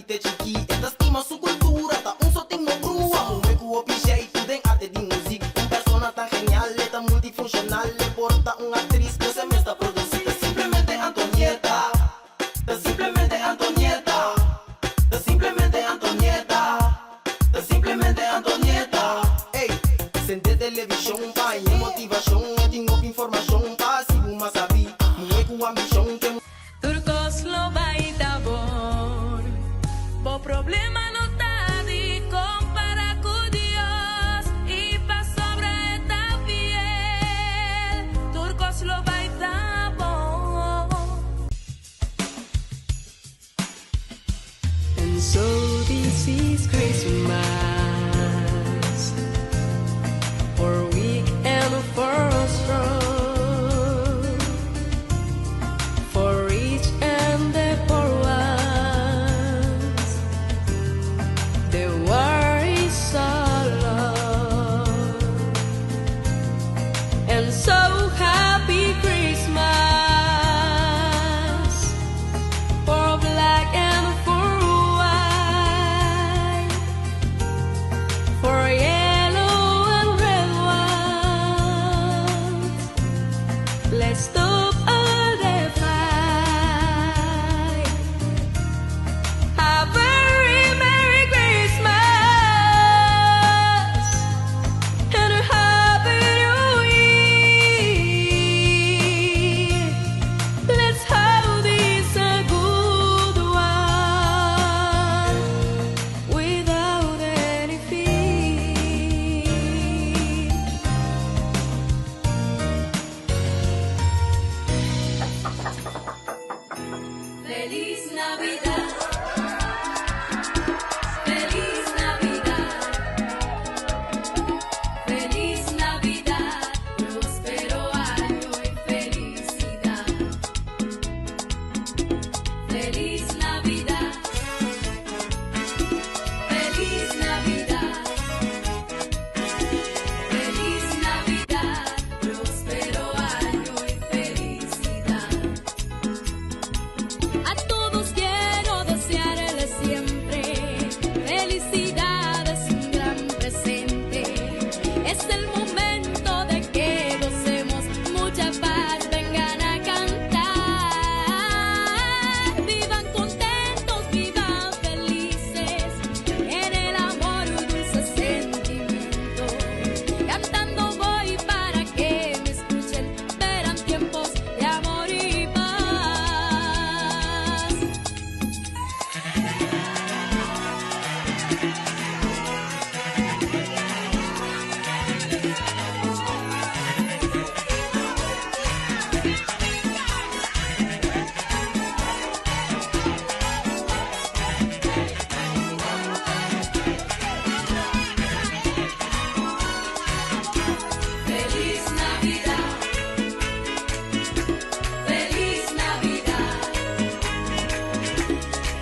te chikí E ta stima su kultura, ta un so tin no brua Muhé ku hopi sheitu den arte di muzik Un persona tan genial, e ta multifunshonal E por ta un aktris, ku se mes ta produsí Ta simplemente Antonieta Ta simplemente Antonieta Ta simplemente Antonieta Ta simplemente Antonieta Ey, sende televishon pa haña motivashon E tin hopi informashon pa hasi bo mas sabí Muhé ku ambishon ke. Tur kos lo bai ta bon. Bo problema no ta di kompara ku Dios, i pasobra e ta fiel, tur kos lo bai ta bon. And so this is Christmas For weak and for strong For rich and the poor ones The war is so long And so happy Christmas For black and for white For yellow and red ones Let's stop all the fight A very Merry Christmas And a Happy New Year Let's have this a good one Without any fear. Feliz Navidad. Feliz Navidad. Feliz Navidad. Prospero año y felicidad. Feliz Navidad. Feliz Navidad. Feliz Navidad. Prospero año y felicidad. A todos quiero desearles siempre felicidad es un gran presente. Es el momento de que gocemos mucha paz. Vengan a cantar. Vivan contentos, vivan felices. En el amor un dulce sentimiento. Cantando voy para que me escuchen. Verán tiempos de amor y paz. Feliz Navidad. Feliz Navidad.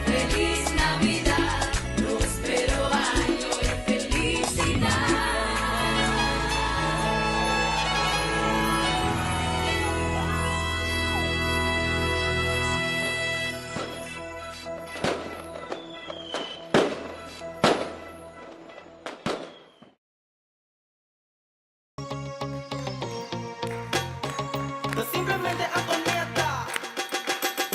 Feliz Navidad. Prospero año y felicidad. Ta simplemente Antonieta.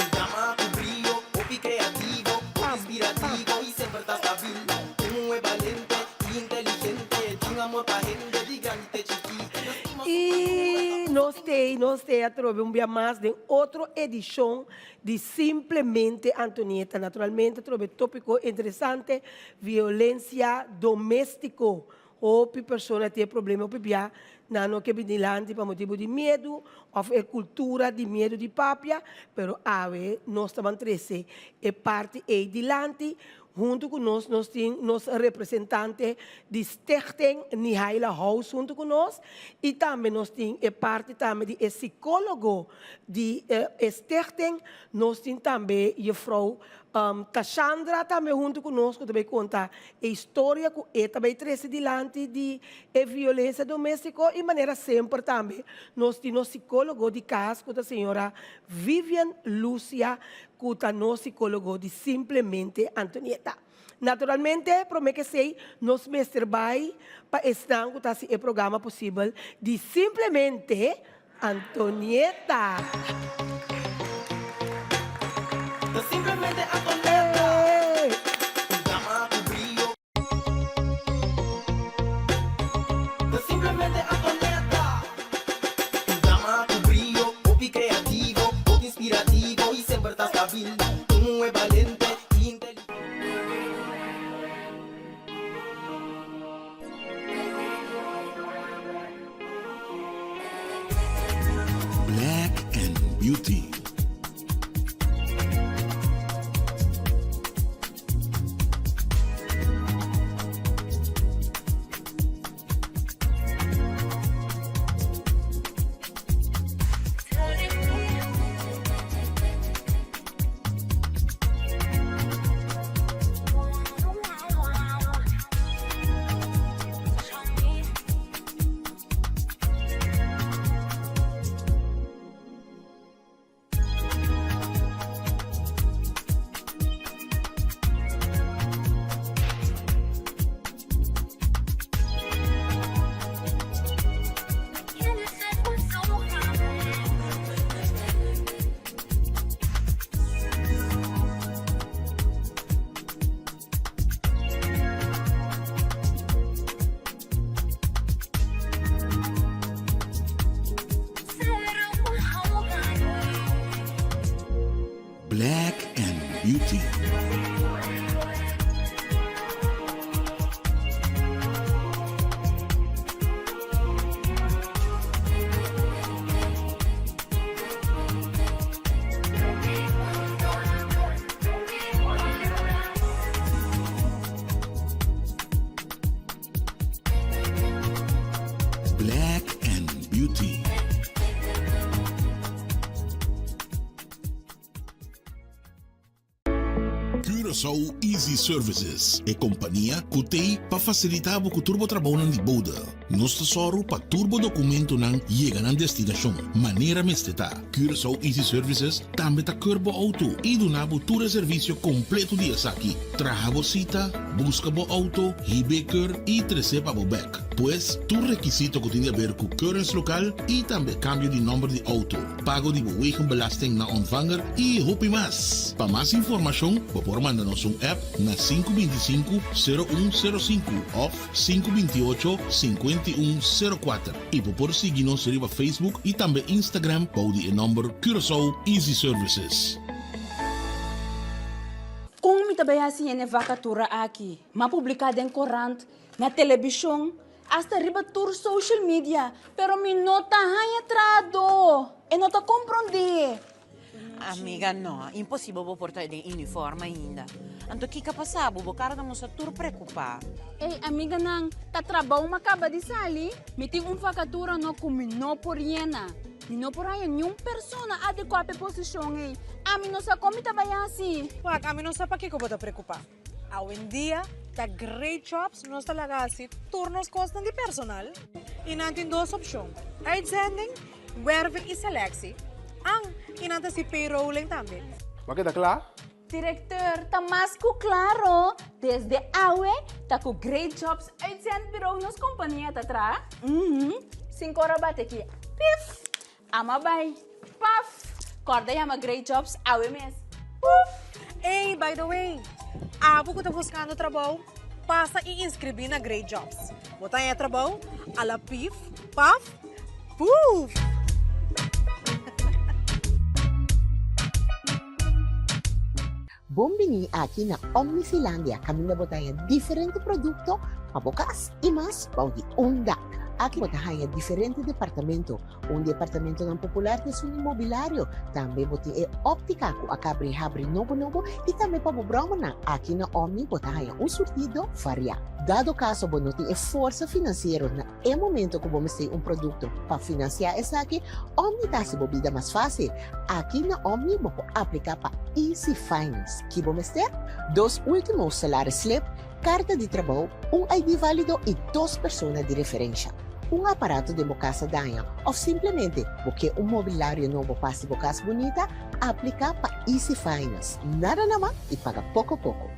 Un dama ku brio, hopi kreativo, hopi inspirativo i semper ta stabil. Un muhé balente i inteligente, tin amor pa hende di grandi te chikí. Ta stima su I nos t'ei, nos t'ei atrobe un bia mas den otro edishon di Simplemente Antonieta. Naturalmente atrobe tópiko interesante, violensia doméstiko. Hopi persona tin e problema hopi bia nan no ke bini dilanti pa motibu di miedu òf e kultura di miedu di papia, pero awe nos ta ban trese e parti ei dilanti. Huntu ku nos nos tin nos representante di Stichting Nihaila House huntu ku nos i tambe nos tin e parti tambe di e sikólogo di e stichting, nos tin tambe jefrou. Tashandra tambe huntu ku nos ku ta bai konta e historia ku e ta bai trese dilanti di e violensia doméstiko i manera semper tambe nos tin nos sikólogo di kas ku ta señora Vivian Lucia ku ta nos sikólogo di Simplemente Antonieta. Naturalmente promé ku esei nos mester bai pa esnan ku ta hasi e programa posibel di Simplemente Antonieta. Ta simplemente Antonieta. Un dama cu brio. Ta simplemente Antonieta. Un dama cu brio, hopi creativo, hopi inspirativo y semper ta stabil. Un muhe balente y inteligente. Black and Beauty. Black and Beauty. Black and Beauty. Curaçao Easy Services, e kompania ku t'ei pa fasilitá bo ku tur bo trabounan di bode. Nos ta sòru pa tur bo dokumentonan yega nan destinashon manera mester ta. Curaçao Easy Services tambe ta keur bo outo i duna bo tur e servisio kompleto di esaki, traha bo sita, buska bo outo, hib'é keur i tres'é pa bo bèk. Pues, tur rekisito ku tin di aber ku keurens lokal i tambe kambio di nòmber di outo, pago di bo wegenbelasting na ontvanger i hopi mas. Pa mas informashon bo por manda nos un app na 525 0105 òf 528 5104 i bo por sigui nos riba Facebook i tambe Instagram bou di e nòmber Curaçao Easy Services. Kon mi ta bai hasi hende vakatura aki? M'a publiká den korant, na telebishon, hasta riba tur social media, pero mi no ta haña trahadó. E no ta komprondé. Amiga, no, imposibel bo por ta den uniform ainda. Anto kiko a pasa bo? Bo kara ta mustra tur preokupá. Ey, amiganan, ta trabou m'a kaba di sali. Mi tin un vakatura no ku mi no por yena. Mi no por haña niun persona adekuá pa e posishon ey. Ami no sa kon mi ta bai hasi. Wak, ami no sa pakiko bo ta preokupá. Awendia ta Great Jobs nos ta laga hasi tur nos kosnan di personal i nan tin dos opshon, uitzending, werving i selectie, an i nan ta hasi payrolling tambe. Bo a keda kla? Directeur, ta mas ku klaro, desde awe ta ku Great Jobs Uitzendbureau nos kompania ta traha. Uhum, sin kor a bati aki, pif! Ama bai, paf! Kòrda yama Great Jobs awe mes, puf! Ey, by the way, abo ku ta buskando trabou, pasa i inskribí na Great Jobs. Bo ta haña trabou a la pif, paf, puf! Bon bini aki na Omnifilandia kaminda bo ta haña diferente produkto pa bo kas i mas bou di un dak. Aki bo ta haña diferente departamento. Un di e apartamentonan popular ta esun di mobilario. Tambe bo tin e óptica ku a kabri habri nobo nobo i tambe pa bo bròmernan. Aki na Omni bo ta haña un surtido variá. Dado kaso bo no tin e forsa finansiero na e momento ku bo mester un produkto pa finansiá esaki, Omni ta hasi bo bida mas fásil. Aki na Omni bo por apliká pa Easy Finance. Ki bo mester? Dos último salaris slip, Karta di trabou, un ID válido i dos persona di referensha. Un aparato den bo kas a daña òf simplemente bo ke un mobilario nobo pa hasi bo kas bunita? Apliká pa Easy Finance. Nada na man i paga poko poko.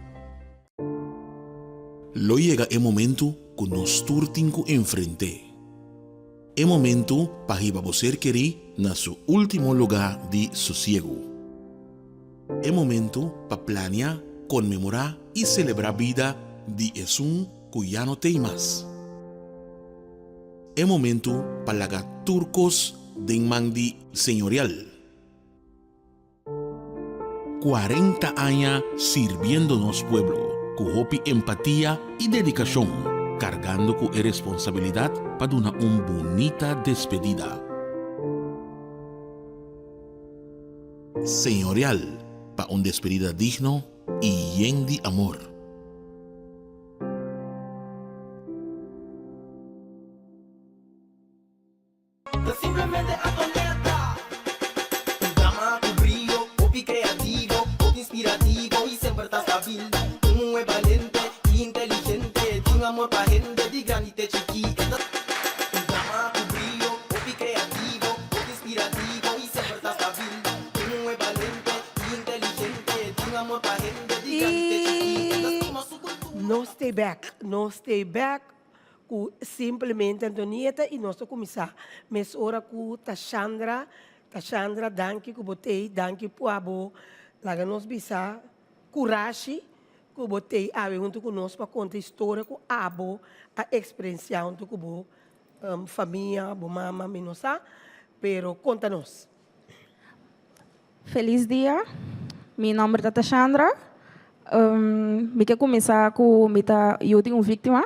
Lo yega e momentu ku nos tur tin ku enfrent'é. E momentu pa hiba bo ser kerí na su último lugá di sosiegu. E momento pa plania, konmemorá i selebrá bida di esun ku ya no t'ei mas. E momento pa laga tur kos den man di Señorial. 40 aña sirbiendo nos pueblo ku hopi empatia i dedikashon, kargando ku e responsabilidat pa duna un bunita despedida. Señorial pa un despedida digno i yen di amor. Ta simplemente Antonetta. Un dama ku brio, hopi kreativo, hopi inspirativo i semper ta stabil. Un muhé balente i inteligente, tin amor pa hende di grandi te chikí. E ta un dama ku brio, hopi kreativo, hopi inspirativo i semper ta stabil. Un muhé balente i inteligente, tin amor pa hende di grandi te chikí. E ta stima su kultura. Nos stay back, nos stay back ku simplemente Antonieta i nos ta kuminsá mesora ku Tashandra. Tashandra, danki ku bo t'ei, danki pua bo laga nos bisa kurashi ku bo t'ei awe huntu ku nos pa konta historia ku abo a eksperensiá huntu ku bo famia, bo mama, mi no sa, pero konta nos. Felis dia, mi nomber ta Tashandra. Mi ke kuminsá ku mi ta yu di un víktima,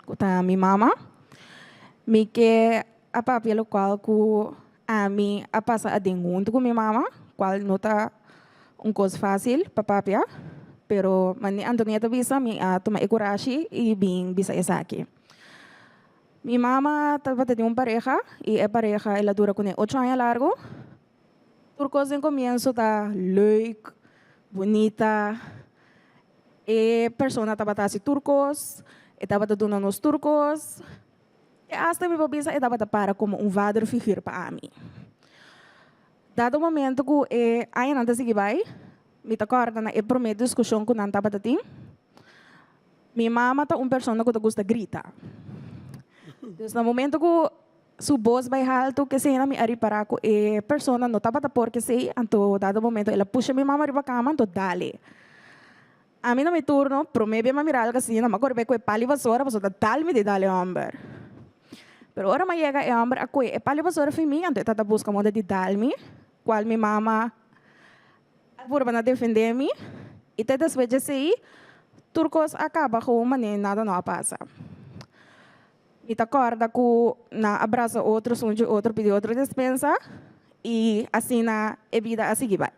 ku ta mi mama. Mi ke a papia lokual ku ami a pasa aden huntu ku mi mama, kual no ta un kos fásil pa papia, pero manera Antonieta bisa mi a tuma e kurashi i bin bisa esaki. Mi mama tabata tin un pareha i e pareha el a dura kuné ocho aña largu. Tur kos den komienso ta leuk, bunita. E persona tabata hasi tur kos, e tabata duna nos tur kos. Te asta mi por bisa e tabata para komo un vaderfiguur pa ami. Dado momento ku e añanan ta sigui bai, mi ta kòrda na e promé diskushon ku nan tabata tin. Mi mama ta un persona ku ta gusta grita. Dus na momento ku Su bos bai haltu kesena mi a ripará ku e persona no tabata por kesei, anto dado momento el a pusha mi mama riba kama anto dale. Ami na mi turno promé bia mi a mira algu asina, mi a kore bai ku e pali basora pasobra ta dal mi di dal e hòmber. Pero ora mi a yega e hòmber a kue e pali basora fi mi anto e tabata buska moda di dal mi, kual mi mama a purba na defendé mi i te despues dje esei tur kos a kaba gewoon manera nada no a pasa. Mi ta kòrda ku nan a brasa otro, sunchi otro, pidi otro despensa i asina e bida a sigui bai.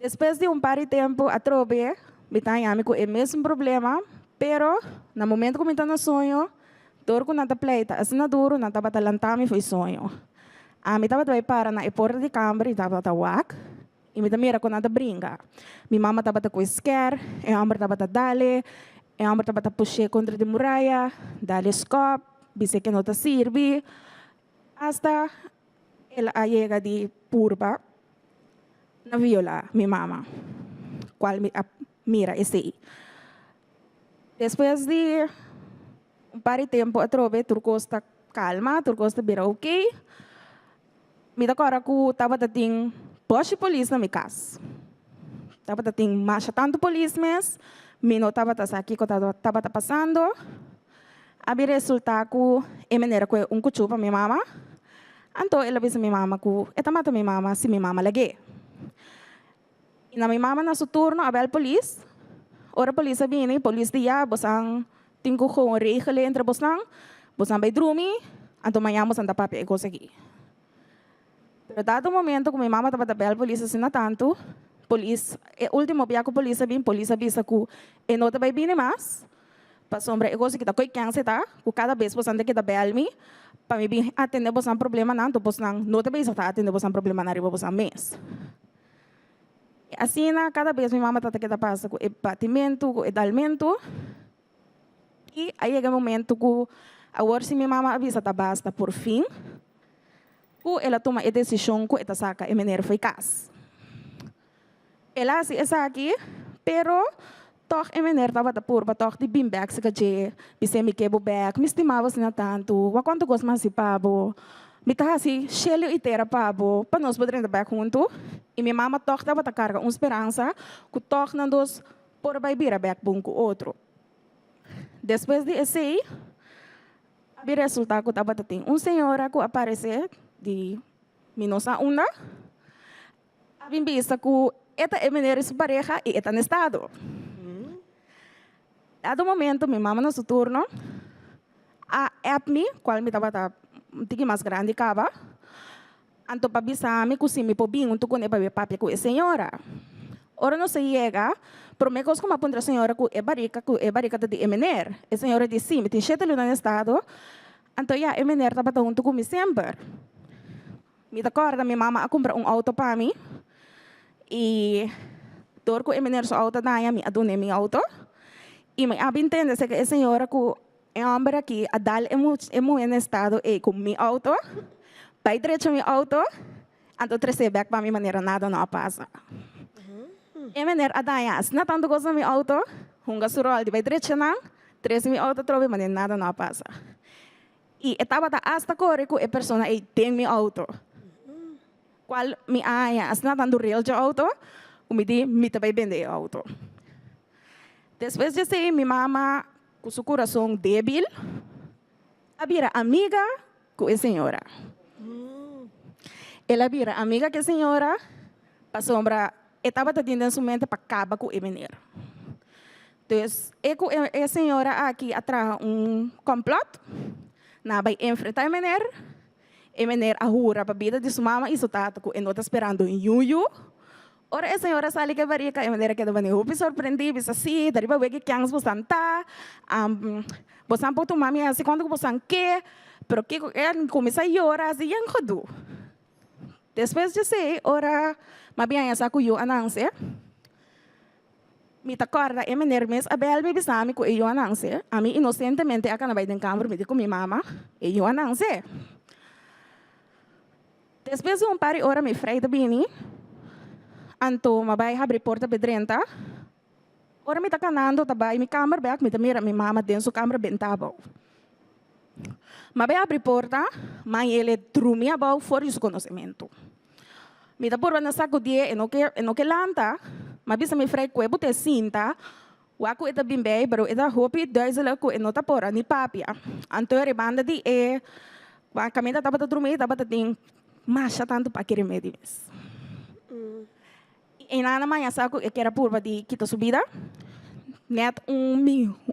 Despues di un par di tempu atrobe mi ta haña mi ku e mesun problema, pero na momento ku mi ta na soño, dor ku nan ta pleita asina duru, nan tabata lanta mi for e soño. Ami tabata bai para na e porta di kamber i tabata wak. I mi ta mira ku nan ta bringa. Mi mama tabata ku e skèr, e hòmber tabata dale, e hòmber tabata push'é kontra di muraya, dale skòp, bis'é ke no ta sirbi. Asta el a yega di purba na violá mi mama, kual mi a mira esei. Despues di un par di tempu atrobe tur kos ta kalma, tur kos ta bira oké. Mi ta kòrda ku tabata tin bòshi polis na mi kas. Tabata tin masha tantu polis mes, mi no tabata sa kiko tabata pasando. A bin resultá ku e manera ku e un kuchú pa mi mama, anto el a bisa mi mama ku e ta mata mi mama si mi mama lag'é. I na mi mama na su turno a bèl polis. Ora polis a bini, polis di ya, bosan tin ku gewoon regelen entre bosnan. Bosan bai drumi, anto mañan bosan ta papia e kos aki. Pero dado momento ku mi mama tabata bèl polis asina tantu, polis, e último bia ku polis a bin, polis a bisa ku e no ta bai bini mas, pasobra e kos aki ta koe kènse ta, ku kada bes bosan ta keda bèl mi pa mi bin atendé bosan problemanan, anto bosnan no ta bisa ta atendé bosan problemanan riba bosan mes. I asina kada bes mi mama tabata keda pasa ku e batimentu, ku e dalmentu. I a yega e momento ku awor si mi mama a bisa ta basta por fin, ku el a tuma e desishon ku e ta saka e mener fo'i kas. El a hasi esaki, pero tòg e mener tabata purba tòg di bin bèk sika dje, bis'é mi ke bo bèk, mi stima bo asina tantu, wak kuantu kos mi hasi pa bo, mi ta hasi shelu i tera pa bo, pa nos por drenta bèk huntu. I mi mama tòg tabata karga un speransa ku tòg nan dos por bai bira bèk bon ku otro. Despues di esei, a bin resultá ku tabata tin un señora ku a paresé di mi no sa unda, a bin bisa ku e ta e meneer i su pareha i e ta na estado. Dado momento mi mama na su turno a app mi, kual mi tabata un tiki mas grandi kaba, Anto pa bisa mi ku si mi por bin huntu kuné pa papia ku e señora. Ora nos a yega, promé kos ku mi a puntra e señora ku e barika ku e barika ta di e mener. E señora di si, mi tin shete luna na estado, anto ya e mener tabata huntu ku mi semper. Mi ta kòrda mi mama a kumpra un outo pa mi i dor ku e mener su outo a daña mi a dun'é mi outo i mi a bin tende aserka e señora ku E homber aki a dal e e muhe na estado ey cu mi auto, bay drecha mi auto, anto trece bek pa mi manera nada no a pasa. E meneer a daña asina tanto cos na mi auto, hunga su rol di bay drecha nan, trece mi auto atrobe manera nada no a pasa. Y e tabata hasta core cu e persona ey den mi auto, cual mi a haña asina tanto rel dje auto, cu mi di mi ta bay bende e auto. Despues di esey mi mama Ku su kurason débil, a bira amiga ku e señora. El a bira amiga ku e señora pasobra e tabata tin den su mente pa kaba ku e meneer. Dus e ku e señora aki a traha un kòmplòt, nan a bai enfrentá e meneer. E meneer a hura pa bida di su mama i su tata ku e no ta sperando niun yu. Ora e señora sali ku e barika, e manera keda bani hopi sorprendí, bisa, Sí, ta riba weki kèns bosan ta. Bosan por tuma mi hasi kuantu ku bosan ke, pero kiko e kuminsá yora hasi yen gedu. Despues di esei, ora mi a bin haña sa ku yu a nanse, mi ta kòrda e meneer mes a bèl mi bisa mi ku e yu a nanse. Ami inosentemente a kana bai den kamber mi di ku mi mama, e yu a nanse. Despues di un par di ora mi frei ta bini, anto mi a bai habri porta p'e drenta. Ora mi ta kanando ta bai mi kamber bek, mi ta mira mi mama den su kamber benta abou. Mi a bai habri porta, ma el e drumi abou for di su konosementu. Mi ta purba na sakudié, e no ke, e no ke lanta. Mi a bisa mi frei kue bo ta e sinta, wak ku e ta bin bei, pero e ta hopi duizelig ku e no ta por a ni papia. Anto e banda di e kaminda tabata drumí tabata tin masha tantu paki remedi mes. I einan a maña sa ku e kier a purba di kita su bida. Nèt un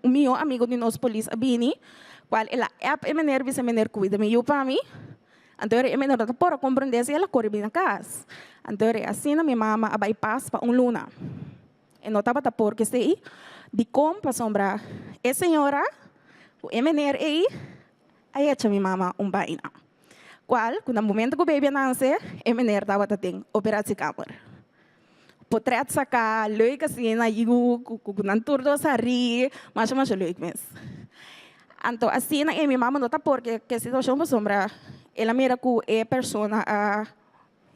un mihó amigu di nos polis a bini, kual el a app e meneer bisa meneer kuida mi yu pa mi. Anto e meneer no ta por a komprendé si el a kore bini na kas. Anto asina mi mama a bai pas pa un luna. E no tabata por kesei. Dikon? Pasobra e señora ku e meneer ei a hecha mi mama un baina. Kual ku na momento ku baby a nanse, e meneer tabata den operatiekamer. Potret saká, leuk asina, yu ku nan tur dos a ri, masha masha leuk mes. Anto asina ei mi mama no ta por ke situashon pasobra el a mira ku e persona a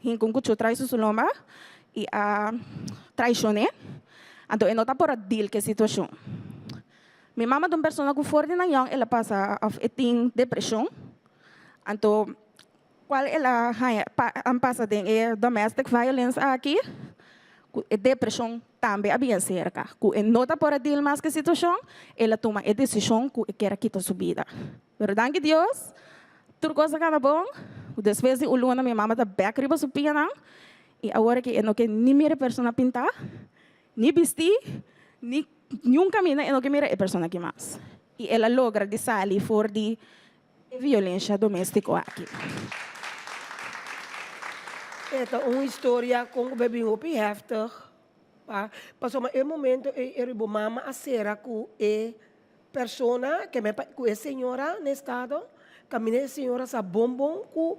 Hinka un kuchú trai su su lomba i a traishon'é. Anto e no ta por a deal ku e situashon. Mi mama ta un persona ku for di nan yòn el a pasa òf e tin depreshon. Anto kual el a haña a pasa den e domestic violence aki ku e depreshon tambe a bien serka. Ku e no ta por a deal mas ku e situashon, el a tuma e desishon ku e kier a kita su bida. Pero danki Dios, tur kos a kaba bon. Despues di un luna mi mama ta bek riba su pianan i awor aki e no ke ni mira e persona pintá, ni bistí, ni niun kaminda e no ke mira e persona aki mas. I el a logra di sali for di. E violensha doméstiko aki. E ta un historia kon ku bebin hopi heftig pa pasobra e momento ei e riba bo mama a sera ku e persona ke me ku e señora na estado kaminda e señora sa bon bon ku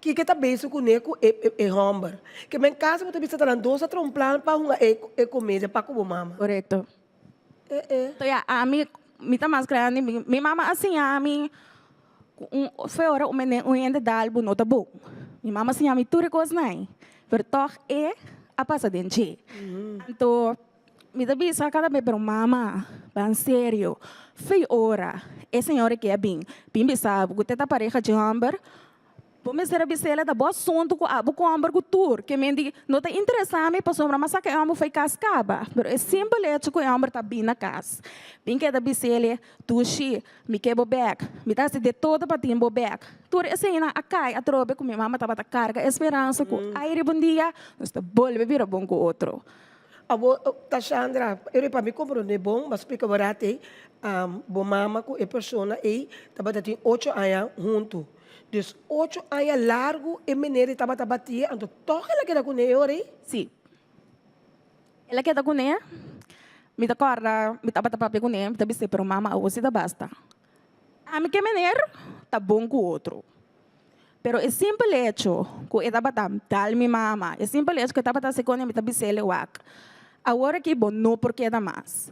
kiko ta bezig kuné ku e e hòmber ke men kasi bo ta bisa ta nan dos a traha un plan pa hunga e e komedia pa ku bo mama. Korekto. E e. To ya ami mi ta mas grandi mi mi mama a siña mi ku un fe ora un mene un hende dal bo no ta bon. Mi mama a siña mi tur e kosnan ei pero tog e a pasa den dje. Anto mi ta bisa kada bes pero mama ban serio fe ora e señora ke a bin bin bisa bo ku te ta pareha dje homber Bo mester a bisa el ta bo asuntu ku abo komber ku tur ke men di no ta interesa mi pasobra mi a saka e homber fo'i kas kaba pero e simpel hecho ku e homber ta bin na kas bin keda bisa el dushi mi ke bo bek mi ta hasi de todo pa tin bo bek tur eseinan a kai atrobe ku mi mama tabata karga e speransa ku ai riba un dia nos ta bolbe bira bon ku otro. Abo Tashandra, ero pa mi komprondé bon, bo a splika bo rat ei, bo mama ku e persona ei tabata tin ocho aña huntu. Dus ocho aña largu e meneer ei tabata batié, anto tòg el a keda kuné e ora ei? Sí. El a keda kuné. Mi ta kòrda mi tabata papia kuné, mi ta bis'é, pero mama awor si ta basta. Ami ku e meneer ta bon ku otro. Pero e simpel hecho ku e tabata dal mi mama, e simpel hecho ku e tabata hasi kone mi ta bis'é wak, awor aki bo no por keda mas.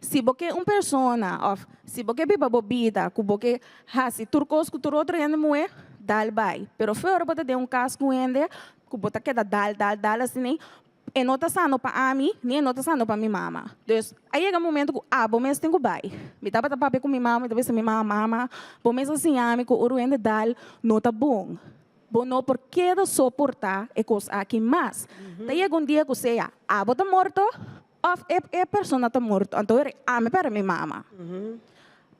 Si bo ke un persona òf si bo ke biba bo bida ku bo ke hasi tur kos ku tur otro hende muhé, dal bai. Pero fe ora bo ta den un kas ku hende ku bo ta keda dal dal dal asina, E no ta sano pa ami, ni e no ta sano pa mi mama. Dus, a yega un momento ku abo mes tin ku bai. Mi tabata papia ku mi mama, mi ta bisa mi mama, Mama, bo mes a siña mi ku ora un hende dal no ta bon. Bo no por keda soportá e kos aki mas. Ta yega un dia ku sea abo ta morto òf e e persona ta morto. Anto ora ami pèrdè mi mama.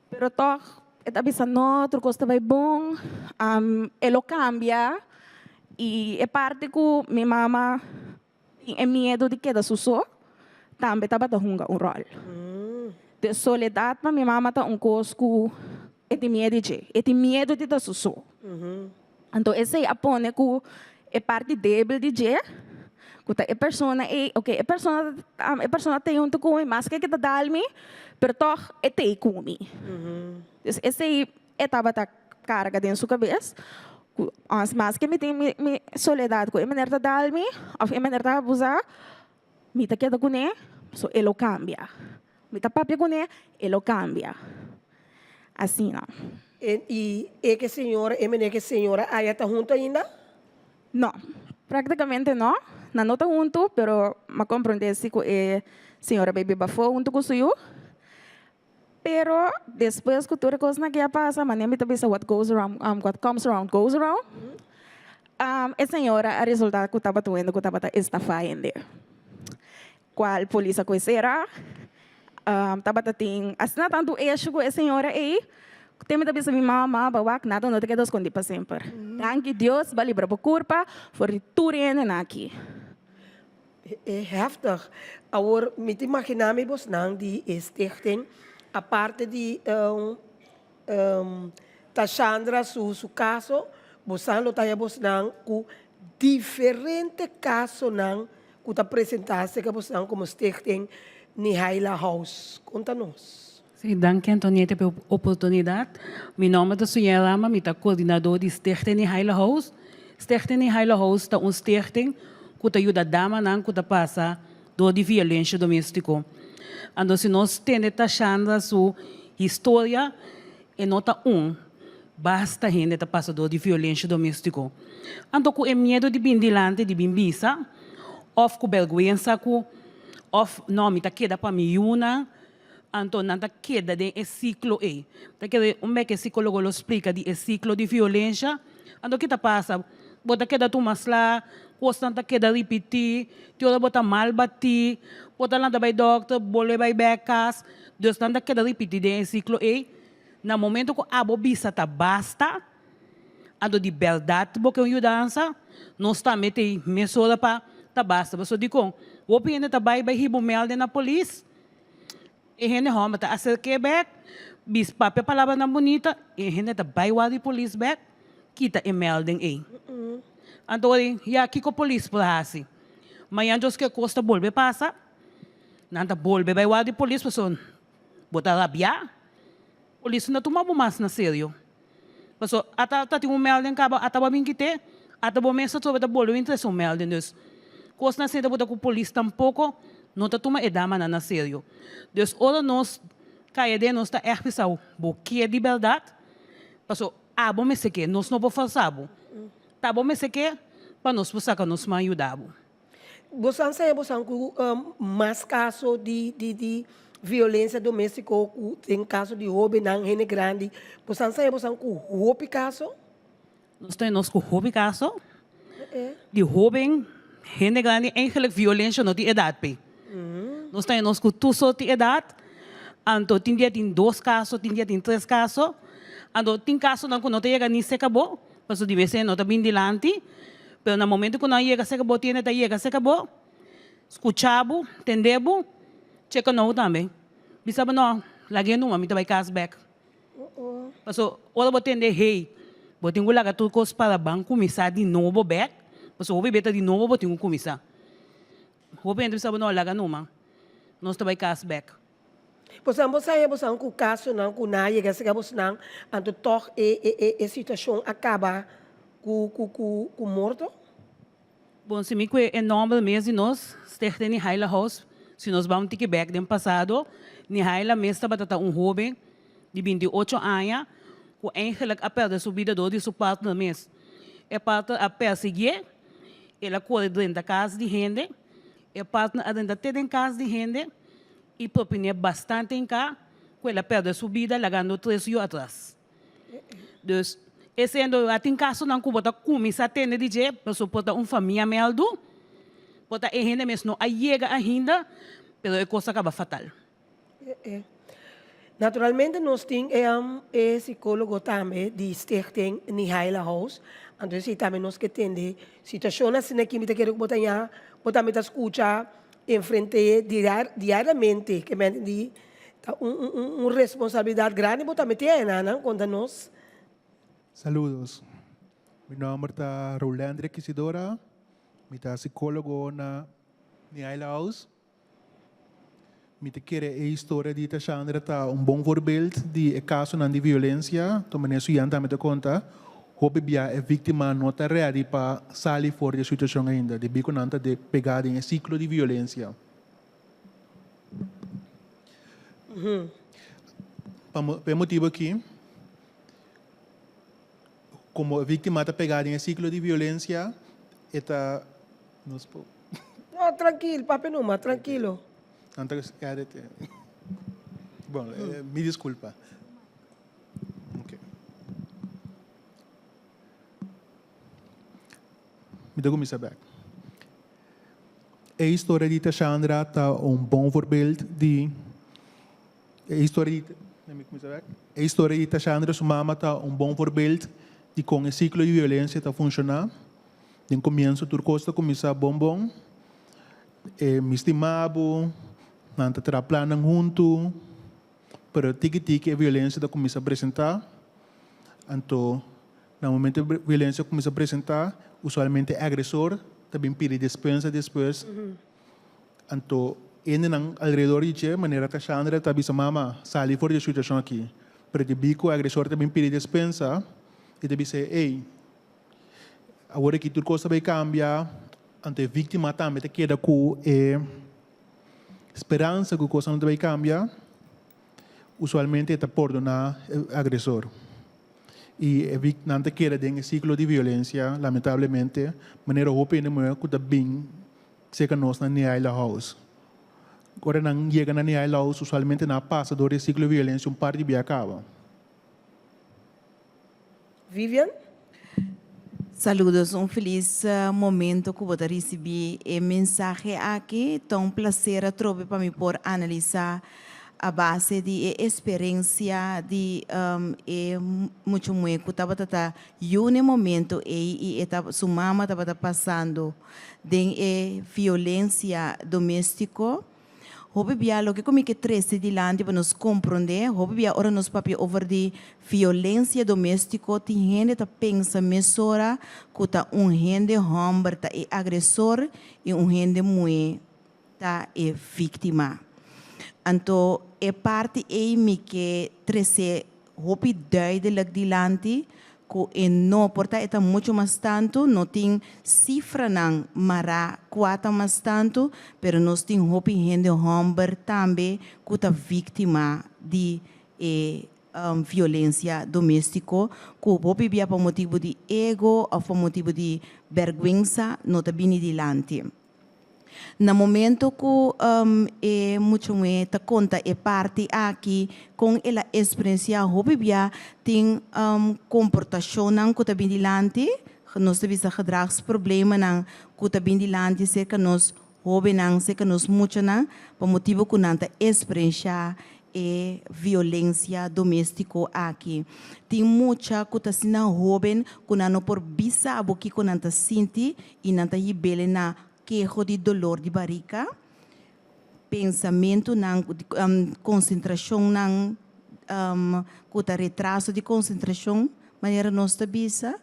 Pero tòg e ta bisa, No, tur kos ta bai bon. E lo kambia. I e parti ku mi mama tin e miedu di keda su so, tambe tabata hunga un ròl. De soledat pa mi mama ta un kos ku e tin miedu di dje, e tin miedu di ta su so. Anto esei a pone ku e parti debil di dje, ku ta e persona ei, oke e persona e persona ta huntu ku mi maske ke ta dal mi, pero tòg e t'ei ku mi. Dus esei E tabata carga den su cabes cu ons maske mi tin mi mi soledad cu e meneer ta dal mi of e meneer ta abusa, mi ta keda cune, so e lo cambia. Mi ta papia cune, e lo cambia. Asina. E y e ke señora, e meneer ke señora aya ta hunto ainda? No, practicamente no. Nan no ta hunto, pero m'a comprende si cu e señora bay biba afo hunto cu su yu. Pero despues ku tur e kosnan aki a pasa, manera mi ta bisa what goes around, what comes around goes around, e señora a resulta ku tabata wende ku tabata estafá hende. Kual polis a koe sera, tabata tin asina tantu esho ku e señora ei, ku te mi ta bisa mi mama, mama ba wak nada no ta keda skondí pa semper. Danki Dios bo a libra bo kurpa for di tur hendenan aki. E heftig. Awor mi ta imaginá mi bosnan di e stichting, aparte di Tashandra su su kaso, bosan lo ta haña bosnan ku diferente kasonan ku ta presentá serka bosnan komo stichting Nihaila House. Konta nos. Sí, danki Antonieta pa e oportunidat. Mi nòmber ta Suyen Rama, mi ta koordinadó di Stichting Nihaila House. Stichting Nihaila House ta un stichting ku ta yuda damanan ku ta pasa dor di violensha doméstiko. Anto si nos tende Tashandra su historia, e no ta un, basta hende ta pasa dor di violensha doméstiko. Anto ku e miedu di bin dilanti di bin bisa, òf ku bèrgwensa ku, òf no mi ta keda pa mi yunan, Anto nan ta keda den e siklo ei. Ta keda un bek e sikologo lo splika di e siklo di violensha. Anto ki ta pasa? Bo ta keda tuma sla, kosnan ta keda ripití, tin ora bo ta mal batí, bo ta lanta bai dòkter, bolbe bai bèk kas. Dus nan ta keda ripití den e siklo ei. Na momento ku abo bisa ta basta, anto di bèrdat bo ke un yudansa, nos tambe ta ei mesora pa ta basta. Pasobra dikon? Hopi hende ta bai bai hiba un mèlden na polis. E hende hòmber ta aserk'é bèk. Bis papia palabranan bunita e hende ta bai wak di polis bek kita e melding ei. Anto ora ya kiko polis por hasi? Mañan djos ke kos ta bolbe pasa nan ta bolbe bai wak di polis pasobra bo ta rabia polis no ta tuma bo mas na serio. Pasobra ata ta tin un melding kaba ata bo a bin kite ata bo mes atrobe ta bolbe bin trese un melding dus kosnan asina ta bo ta ku polis tampoko no ta tuma e damanan na serio. Dus ora nos Kaya den nos ta ègt bisa bo, bo ke di bèrdat? Paso abo mester ke, nos no por fòrsá bo. Ta bo mester ke pa nos por saka nos man yuda bo. Bosan sa bosan ku mas kaso di di di violensia doméstiko ku den kaso di hóbennan, hende grandi, bosan sa bosan ku hopi kaso? Nos ta nos ku hopi kaso di hoben, hende grandi, eigenlijk violencia no tin edad p'e. Nos ta nos ku tur sort di edad, anto tin dia tin dos kaso, tin dia tin tres kaso, anto tin kasonan ku no ta yega ni serka bo, pasobra di bes no ta bin dilanti, pero na momento ku nan yega serka bo, tiende ta yega serka bo, skucha bo, tende bo, cheka nou tambe, bisa bo no, lag'e numa, mi ta bai kas bek. Paso ora bo tende hey, bo tin ku laga tur kos para ban kuminsá di nobo bèk, paso hopi beta di nobo bo tin ku kuminsá. Hopi hende bisa bo no laga numa, nos ta bai kas bèk. Bosan bo sa bosan ku kasonan ku nan a yega serka bosnan, anto tòg e e e situashon a kaba ku ku ku morto? Bon, si mi kue e nomber mes di nos, Stichting Nihaila House, si nos ba un tiki bek den pasado, Nihaila mes tabata ta un hoben di 28 aña ku eigenlijk a perde su bida dor di su partner mes. E partner a persiguié, el a kore drenta kas di hende, e partner a drenta te den kas di hende i propin'é bastante hinká ku el a perde su bida lagando tres yu atras. Dus, e siendo a tin kasonan ku bo ta kuminsá tende di dje, pasobra por ta un famia mèldu, por ta e hende mes no a yega ainda, pero e kos a kaba fatal. Naturalmente nos tin e e sikólogo tambe di Stichting Nihaila House, anto esei tambe nos ke tende situashon asina aki mi ta kere ku bo ta ña, bo tambe ta skucha enfrent'é diariamente, ke men di Ta un un un responsabilidad grandi bo ta mete ayna nan conta nos. Saludos. Mi nomber ta Rolandrick Isidora. Mi ta psicologo na Niaila House. Mi ta kere e historia di Tashandra ta un bon voorbeeld di e casonan di violencia. Ta manera su Jan tambe ta conta, hopi bia e victima no ta ready pa sali for di e situacion ainda, debi cu nan ta pega den e ciclo di violencia. Pa e motibu aki, komo e víktima ta pegá den e siklo di violensia, e ta, nos por. No, trankil, papia numa, trankilo. Nan ta edit e. Bon, mi diskulpa. Oke. Mi ta kuminsá bèk. E historia di Tashandra ta un bon voorbeeld di E historia di Let me kuminsá bèk. E historia di Tashandra su mama ta un bon voorbeeld di kon e siklo di violensia ta funshoná. Den komienso tur kos ta kuminsá bon bon. E mi stima bo, nan ta traha plannan huntu, pero tiki tiki e violensia ta kuminsá presentá. Anto Na momento e violencia cuminsa presenta, usualmente e agresor ta bin pidi despensa despues. Anto hendenan alrededor di dje, manera Cassandra ta bisa mama, sali for di e situacion aki. Pero debí cu e agresor ta bin pidi despensa, e ta bisa ey, awor aki tur cos ta bay cambia, anto e victima tambe ta keda cu e speransa cu cosnan ta bay cambia, usualmente e ta pordona e agresor. I e nan ta keda den e siklo di violensia, lamentablemente, manera hopi hende muhé ku ta bin serka nos na Niaila House. Ora nan yega na Niaila House, usualmente nan a pasa dor di e siklo di violensia un par di bia kaba. Vivian? Saludos, un felis momento ku bo ta risibí e mensahe aki. Ta un plaser atrobe pa mi por analisá a base di e esperensia di e mucha muhé ku tabata ta yu na e momento ei i e ta su mama tabata pasando den e violensia doméstiko. Hopi bia loke ku mi ke trese dilanti pa nos komprondé, hopi bia ora nos papia over di violensia doméstiko tin hende ta pensa mesora ku ta un hende hòmber ta e agresor i un hende muhé ta e víktima. Anto e parti ei mi ke trese hopi duidelijk dilanti ku e no por ta e ta muchu mas tantu, no tin sifranan mará kua ta mas tantu, pero nos tin hopi hende hòmber tambe ku ta víktima di e violensia doméstiko ku hopi bia pa motibu di ego òf pa motibu di bèrgwensa no ta bini dilanti. Na momento ku e mucha muhé ta konta e parti aki kon el a eksperensiá hopi bia tin komportashonnan ku ta bin dilanti, nos ta bisa gedragsproblemanan ku ta bin dilanti serka nos hóbennan, serka nos muchanan pa motibu ku nan ta eksperensiá e violensia doméstiko aki. Tin mucha ku ta asina hóben ku nan no por bisa bo kiko nan ta sinti i nan ta hib'el na keho di dolor di barika, pensamentunan, konsentrashonnan ku ta retraso di konsentrashon, manera nos ta bisa,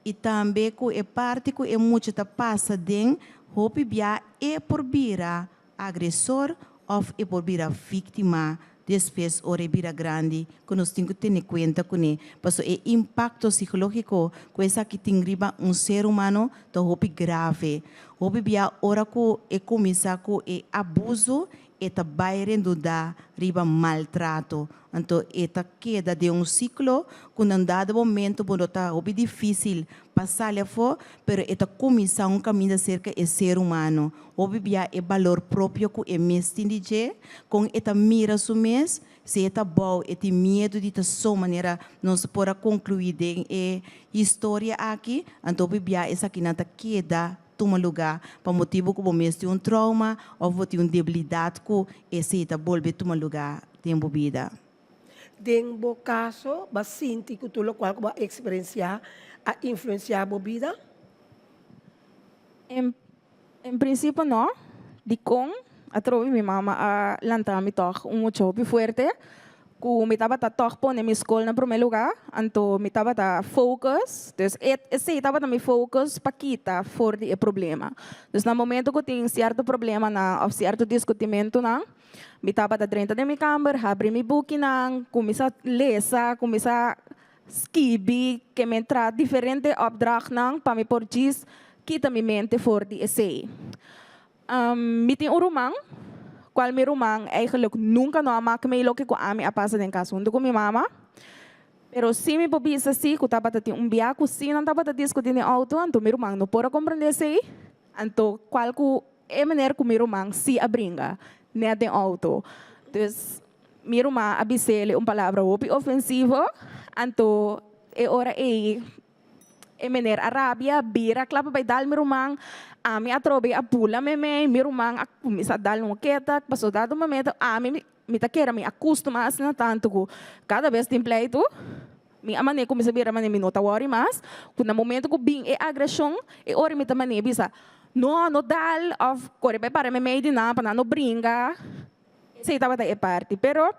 i tambe ku e parti ku e mucha ta pasa den hopi bia e por bira agresor òf e por bira víktima despues ora e bira grandi ku nos tin ku tene kuenta kuné pasobra e impakto sikológiko ku esaki tin riba un ser humano ta hopi grave. Hopi bia ora ku e kuminsá ku e abuso e ta bai rendundá riba maltrato. Anto e ta keda den un siklo ku na un dado momento bo no ta hopi difísil pa sali afó, pero e ta kuminsá un kaminda serka e ser humano. Hopi bia e balor propio ku e mes tin di dje, kon e ta mira su mes, si e ta bou e tin miedu di ta so manera nos por a konkluí den e historia aki, anto hopi bia esakinan ta keda tuma lugá pa motibu ku bo mes tin un trouma òf bo tin un debilidat ku esei ta bolbe tuma lugá den bo bida. Den bo kaso, bo a sinti ku tur lokual ku bo a eksperensiá a influensiá bo bida? En en prinsipio no. Dikon? Atrobe mi mama a lanta mi tòg un mucha hopi fuerte ku mi tabata tòg pone mi skol na promé lugá, anto mi tabata focus, dus e esei tabata mi focus pa kita for di e problema. Dus na momento ku tin sierto problemanan òf sierto diskutimentunan, Mi tabata drenta den mi kamber, habri mi bukinan, kuminsá lesa, kuminsá skibi, ke mi entra diferente opdrachtnan pa mi por djis kita mi mente for di esei. Mi tin un ruman, kual mi ruman eigenlijk nunka no a mak mei loke ku ami a pasa den kas huntu ku mi mama. Pero si mi por bisa si ku tabata tin un bia ku si nan tabata diskutí den outo, anto mi ruman no por a komprendé esei, anto kual ku E meneer ku mi ruman si a bringa net den auto. Dus mi ruman a bis'el un palabra hopi ofensivo, anto e ora ei e meneer a rabia, bira kla pa bai dal mi ruman. Ami atrobe a bula meimei, mi ruman a kuminsá dal un ketak, pasobra dado momento ami mi ta kere mi a kustumá asina tantu ku kada bes tin pleitu, Mi a manera kuminsá bira manera mi no ta wòri mas, ku na momento ku bin e agreshon, e ora mi ta manera bisa, No, no dal òf kore bai para meimei di nan pa nan no bringa. Esei tabata e parti. Pero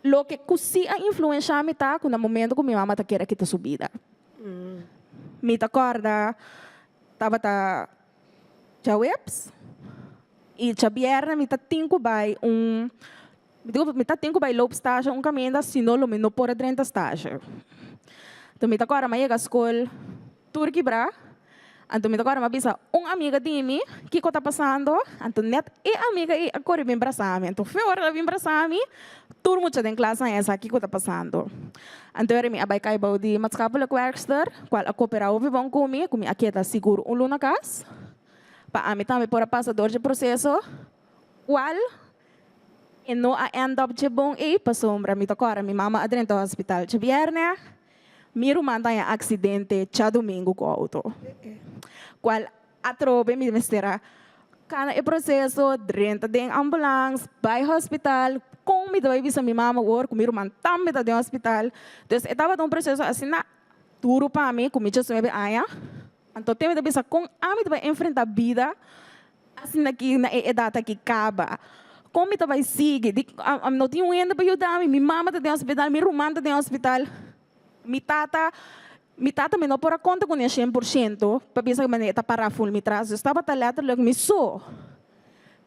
loke ku sí a influenshá mi ta ku na momento ku mi mama ta kere a kita su bida. Mi ta kòrda tabata djaweps i djabièrnè mi ta tin ku bai un Mi dico, mi ta tin cu bay loop stage un caminda, si no lo mi no por a drenta stage. Anto mi ta cora mi a yega school tur kibra, anto mi ta cora mi a bisa un amiga di mi kico ta pasando, anto net e amiga ey a core bin brasa mi, anto fe ora el a bin brasa mi, tur mucha den klas a haya sa kico ta pasando. Anto ora mi a bay cay bao di maatschappelijk werkster, cual a coopera hopi bon cu mi, cu mi a keda sigur un luna cas, pa ami tambe por a pasa door dje proceso, cual E no a end up dje bon ei pasobra mi ta kòrda mi mama a drenta hospital djabièrnè, mi ruman ta haña aksidente djadumingu ku outo. Kual atrobe mi mester a kana e proseso, drenta den ambulans, bai hospital, kon mi ta bai bisa mi mama awor ku mi ruman tambe ta den hospital. Dus e tabata un proseso asina duru pa mi ku mi diesnuebe aña. Anto te mi ta bisa kon ami ta bai enfrenta bida Asina ki na e edat aki kaba. Kon mi ta bai sigui? Di, ami no tin un hende pa yuda mi. Mi mama ta den hospital, mi ruman ta den hospital. Mi tata, mi tata mi no por a konta kuné 100% pa bisa ku manera e ta pará ful mi tras. Dus tabata letterlijk mi so.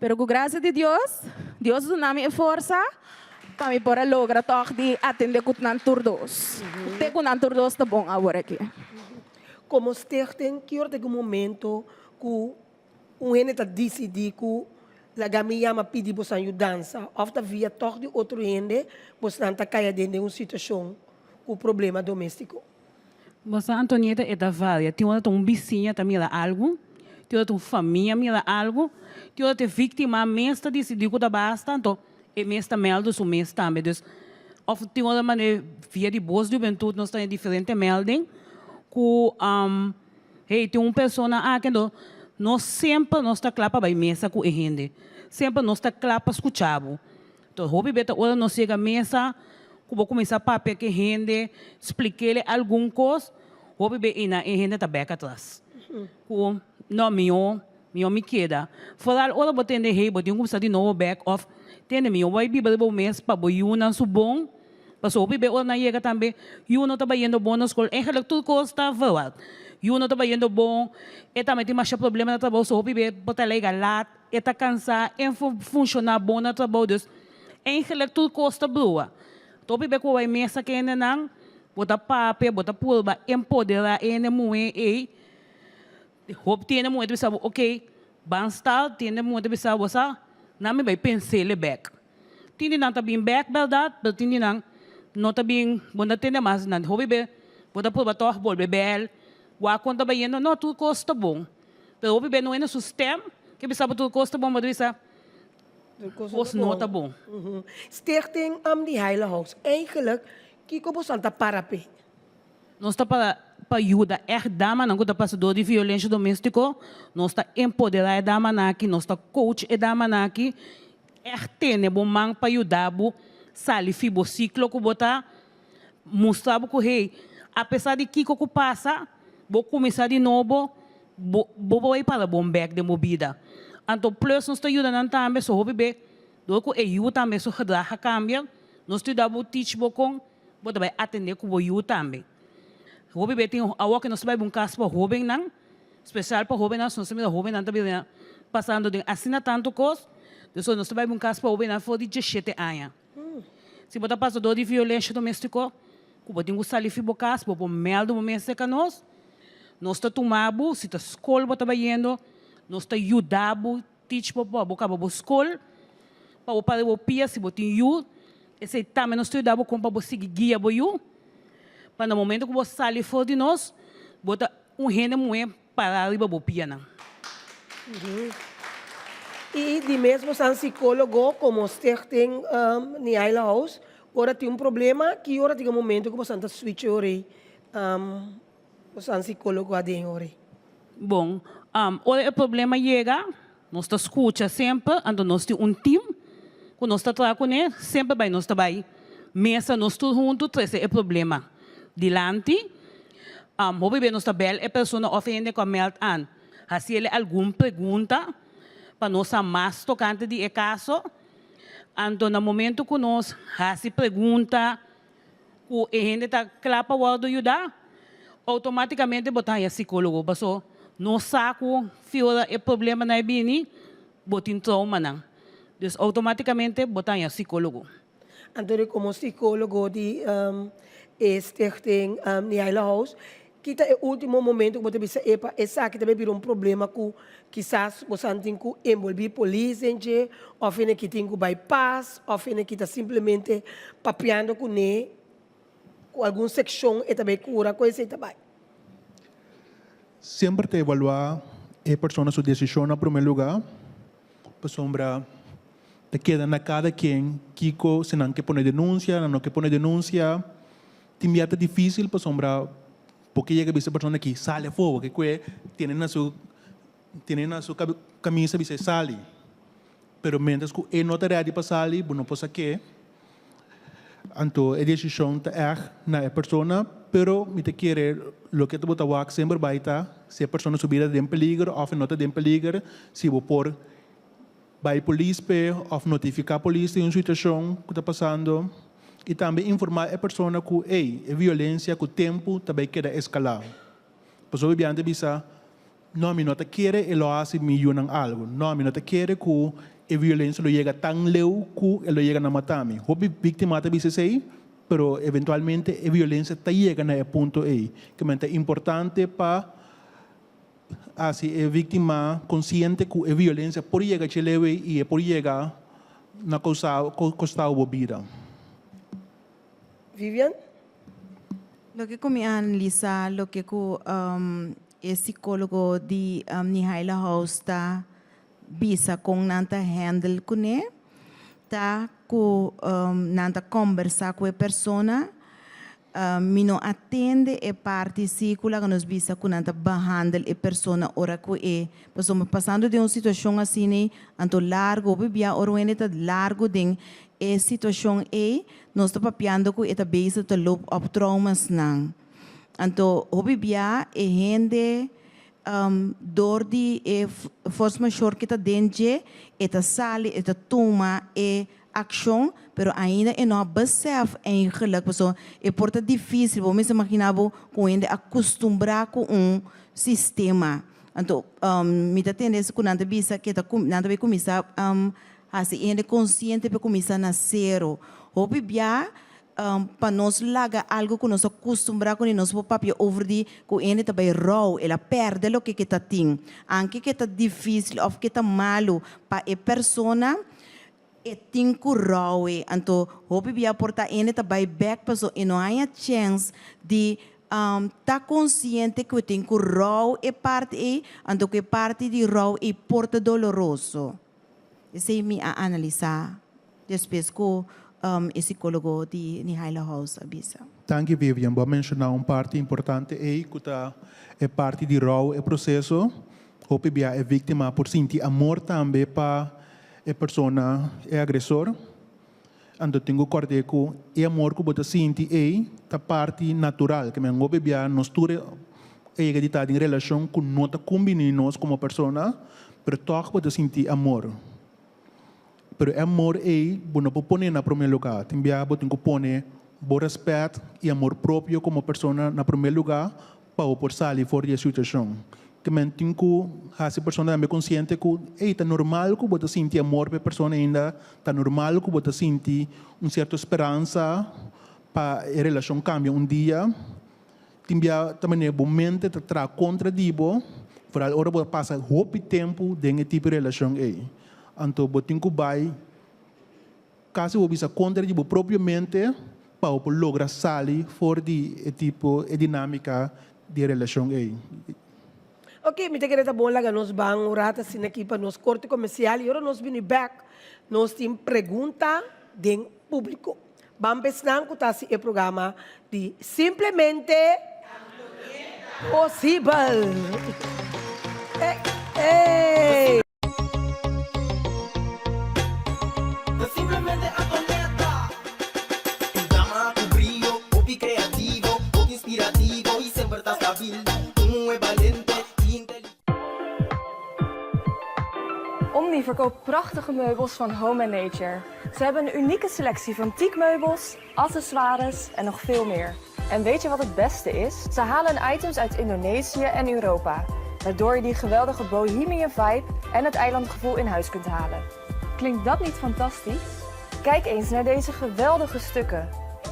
Pero ku grasia di Dios, Dios duna mi e forsa pa mi por a logra tòg di atendé ku nan tur dos. Te ku nan tur dos ta bon awor aki. Komo stichting, ki ora ta ku momento ku un hende ta disidí ku laga mi yama pidi bosan yudansa òf ta via tòg di otro hende bosnan ta kai aden den un situashon ku problema doméstiko? Bosa Antonieta e ta varia, tin ora ta un bisiña ta mira algu, tin ora ta un famia mira algu, tin ora ta e víktima mes ta disidí ku ta basta, anto e mes ta mèldu su mes tambe. Dus, òf tin ora manera via di Bos di Hubentut nos ta haña diferente mèlding ku hey tin un persona aki, anto nos semper nos ta kla pa bai mesa ku e hende, semper nos ta kla pa skucha bo. Ta hopi beta ora nos yega mesa ku bo kuminsá papia ku e hende, splik'é algun kos, hopi be einan e hende ta bèk atras. Ku, no, mihó, mihó mi keda. Foral ora bo tende, hey, bo tin ku kuminsá di nobo bèk òf tende mihó bai biba riba bo mes pa bo yunan su bon. Pasobra hopi be ora nan yega tambe, yu no ta bayendo bon na skol. Eigenlijk tur kos ta verward. Yu no ta bayendo bon, e tambe tin masha problema na trabou, so hopi be bo ta lega lat. E ta cansá en funciona bon na trabou dus eigenlijk tur cos ta brua. Topi be cu bo bay mesa cu hendenan, bo ta papia, bo ta purba empodera e hende muhe ey. Hopi tin hende muhe ta bisa bo ok, ban start, tin hende muhe ta bisa bo sa, nan mi bay pensele bek. Tin di nan ta bin bek berdad, pero tin di nan no ta bin, bo no ta tende mas di nan. Hopi be bo ta purba tog bolbe bel, wak con ta bayendo, no tur cos ta bon. Pero hopi be no hende su stem ke bisa bo tur kos ta bon, bo ta bisa kos no ta bon. Stichting di Heile House, eigenlijk kiko boso ta para p'e? Nos ta para pa yuda ègt damanan ku ta pasa dor di violensha doméstiko. Nos ta empoderá e damanan aki, nos ta coach e damanan aki, ègt tene bo man pa yuda bo sali fi bo siklo ku bo ta. Mustra bo ku hey, apesar di kiko ku pasa, bo kuminsá di nobo, bo bo bai para bon bèk den bo bida. Anto plus nos ta yuda nan tambe, so hopi be dor ku e yu tambe su gedrag a kambia, nos ta yuda bo teach bo kon bo ta bai atendé ku bo yu tambe. Hopi be tin awor ke nos ta bai bun kas pa hóbennan, spesial pa hóbennan, so nos ta mira hóbennan ta bira pasando den asina tantu kos, dus nos ta bai bun kas pa hóbennan for di diesshete aña. Si bo ta pasa dor di violensha doméstiko, ku bo tin ku sali fi bo kas, bo por mèldu bo mes serka nos. Nos ta tuma bo, si ta skol bo ta bayendo, nos ta yuda bo, teach bo pa bo kaba bo skol, pa bo para bo pia si bo tin yu. Esei tambe nos ta yuda bo kon pa bo sigui guia bo yu, pa na momento ku bo sali for di nos, bo ta un hende muhé Para riba bo pianan. I di mes bo san psicologo como Stichting Niaila House, ora tin un problema, ki ora tin e momento ku bo san ta switch e ora ei, bo san psicologo aden e ora ei? Bon, ora e problema yega, nos ta scucha semper, anto nos tin un team ku nos ta traha kuné, semper bai nos ta bai mesa nos tur huntu trese e problema dilanti. Hopi bes nos ta bel e persona of e hende ku a meld an, hasi el algun pregunta pa nos sa mas tokante di e kaso. Anto na momento ku nos hasi pregunta ku e hende ta kla pa wòrdu yudá, outomátikamente bo ta haña sikólogo. Paso nos sa ku fi ora e problemanan e bini, bo tin troumanan. Dus outomátikamente bo ta haña sikólogo. Anto komo psicólogo di e stichting Niaila House, ki ta e ultimo momento ku bo ta bisa epa esaki ta bai bira un problema ku kisas bo san tin ku enbolbí polis den dje òf hende ki tin ku bai pas òf hende ki ta simplemente papiando kuné ku algun sekshon e ta bai kura ku esei ta bai? Semper ta evaluá e persona su desishon na promé lugá pasobra Ta keda na kada ken kiko si nan ke pone denunsia, nan no ke pone denunsia. Tin bia ta dificil pasobra bo ke yega bisa e persona aki sali afo, bo ke kue tene na su tene na su camisa bisa e sali. Pero mientras ku e no ta ready pa sali bo no por sak'é. Anto e decision ta ègt na e persona, pero mi ta kere loke ta bo ta wak semper bai ta si e persona su bida ta den peligro òf e no ta den peligro, si bo por. Bai polis p'e òf notifiká polis di un situashon ku ta pasando i tambe informá e persona ku ey, e violensia ku tempu ta bai keda eskalá. Pasobra biaha ta bisa, No, mi no ta kere e lo hasi mi yunan algu. No, mi no ta kere ku e violensia lo yega tan leu ku e lo yega na mata mi. Hopi víktima ta bisa esei, pero eventualmente e violensia ta yega na e punto ei. Kimen ta importante pa hasi e víktima konsiente ku e violensia por yega dje leu ei i e por yega na kousa kostau bo bida. Vivian? Loke ku mi a analisá, loke ku e sikólogo di Nihaila House ta bisa kon nan ta handle kuné, ta ku nan ta kòmbersá ku e persona. Mi no a tende e parti si ku laga nos bisa ku nan ta behandel e persona ora ku e pasobra pasando den un situashon asina anto largu hopi bia ora un hende ta largu den e situashon ei nos ta papiando ku e ta bezig ta loop op traumasnan anto hopi bia e hende Dor di e force majeure ki ta den dje, e ta sali, e ta tuma e akshon, pero ainda e no a besef eigenlijk, pasobra e por ta dificil, bo mester imagina bo ku un hende a kustumbrá ku un sistema. Anto mi ta tende ku nan ta bisa ku nan ta bay kuminsá hasi e hende konsiente pa e kuminsá na sero. Hopi bia Pa nos laga algo ku nos a kustumbrá kuné, nos por papia over di ku hende ta bai rou, el a pèrdè loke ke ta tin. Anke ke ta difísil òf ke ta malu pa e persona, e tin ku rou e. Anto hopi bia por ta hende ta bai bèk pasobra e no haña chèns di ta konsiente ku e tin ku rou e parti ei, anto ku e parti di rou ei por ta doloroso. Esei mi a analisá despues ku e sikólogo di Nihaila House a bisa. Danki Vivian, bo a menshoná un parti importante ei ku ta e parti di rou e proseso. Hopi bia e víktima por sinti amor tambe pa e persona, e agresor. Anto tin ku kòrd'é ku e amor ku bo ta sinti ei ta parti natural. Ke men hopi bia nos tur a yega di ta den relashon ku no ta kumbiní nos komo persona, pero tòg bo ta sinti amor. Pero e amor ei bo no por pone na promé lugá. Tin bia bo tin ku pone bo rèspèt i amor propio komo persona na promé lugá pa bo por sali for di e situashon. Ke men tin ku hasi e persona tambe konsiente ku, ey, ta normal ku bo ta sinti amor pa e persona ainda, ta normal ku bo ta sinti un sierto speransa pa e relashon kambia un dia. Tin bia ta manera bo mente ta traha kontra di bo, foral ora bo a pasa hopi tempu den e tipo di relashon ey. Anto bo tin ku bai Kasi bo bisa kontra di bo propio mente pa bo por logra sali for di e tipo, e dinamika di e relashon ei. Ok, mi ta kere ta bon laga nos ban un rat asina aki pa nos korte komersial i ora nos bini bek nos tin pregunta den publiko. Ban pa esnan ku ta hasi e programa di Simplemente Posibel. Ey! Simplemente Antonieta. Un dama ku brio, hopi kreativo, hopi inspirativo i semper ta stabil. Un muhé balente i inteligente. Omni verkoopt prachtige meubels van Home and Nature. Ze hebben een unieke selectie van teakmeubels, accessoires en nog veel meer. En weet je wat het beste is? Ze halen hun items uit Indonesië en Europa, waardoor je die geweldige bohemian vibe en het eilandgevoel in huis kunt halen. Klinkt dat niet fantastisch? Kijk eens naar deze geweldige stukken.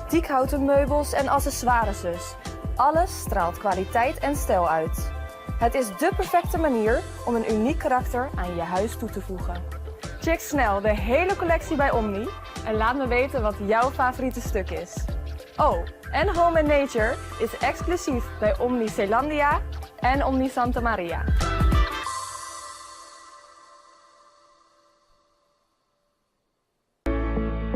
Teakhouten meubels en accessoires dus. Alles straalt kwaliteit en stijl uit. Het is dé perfecte manier om een uniek karakter aan je huis toe te voegen. Check snel de hele collectie bij Omni en laat me weten wat jouw favoriete stuk is. Oh, en Home and Nature is exclusief bij Omni Zeelandia en Omni Santa Maria.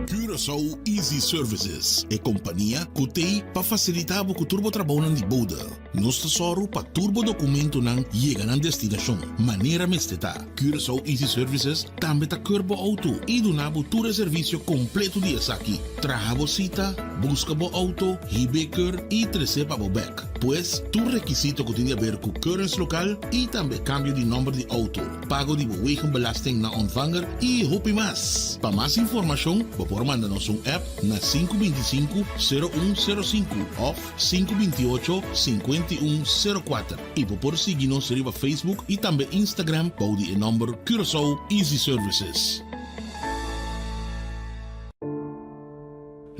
Curaçao Easy Services, e kompania ku t'ei pa fasilitá bo ku tur bo trabounan di bode. Nos ta sòru pa tur bo dokumentonan yega nan destinashon manera mester ta. Curaçao Easy Services tambe ta keur bo outo i duna bo tur e servisio kompleto di esaki, traha bo sita, buska bo outo, hib'é keur i tres'é pa bo bèk. Pues, tur rekisito ku tin di aber ku keuringslokaal i tambe kambio di nòmber di outo, pago di bo wegenbelasting na ontvanger i hopi mas. Pa mas informashon bo por manda nos un app na 525 0105 òf 528 5104 i bo por sigui nos riba Facebook i tambe Instagram bou di e nòmber Curaçao Easy Services.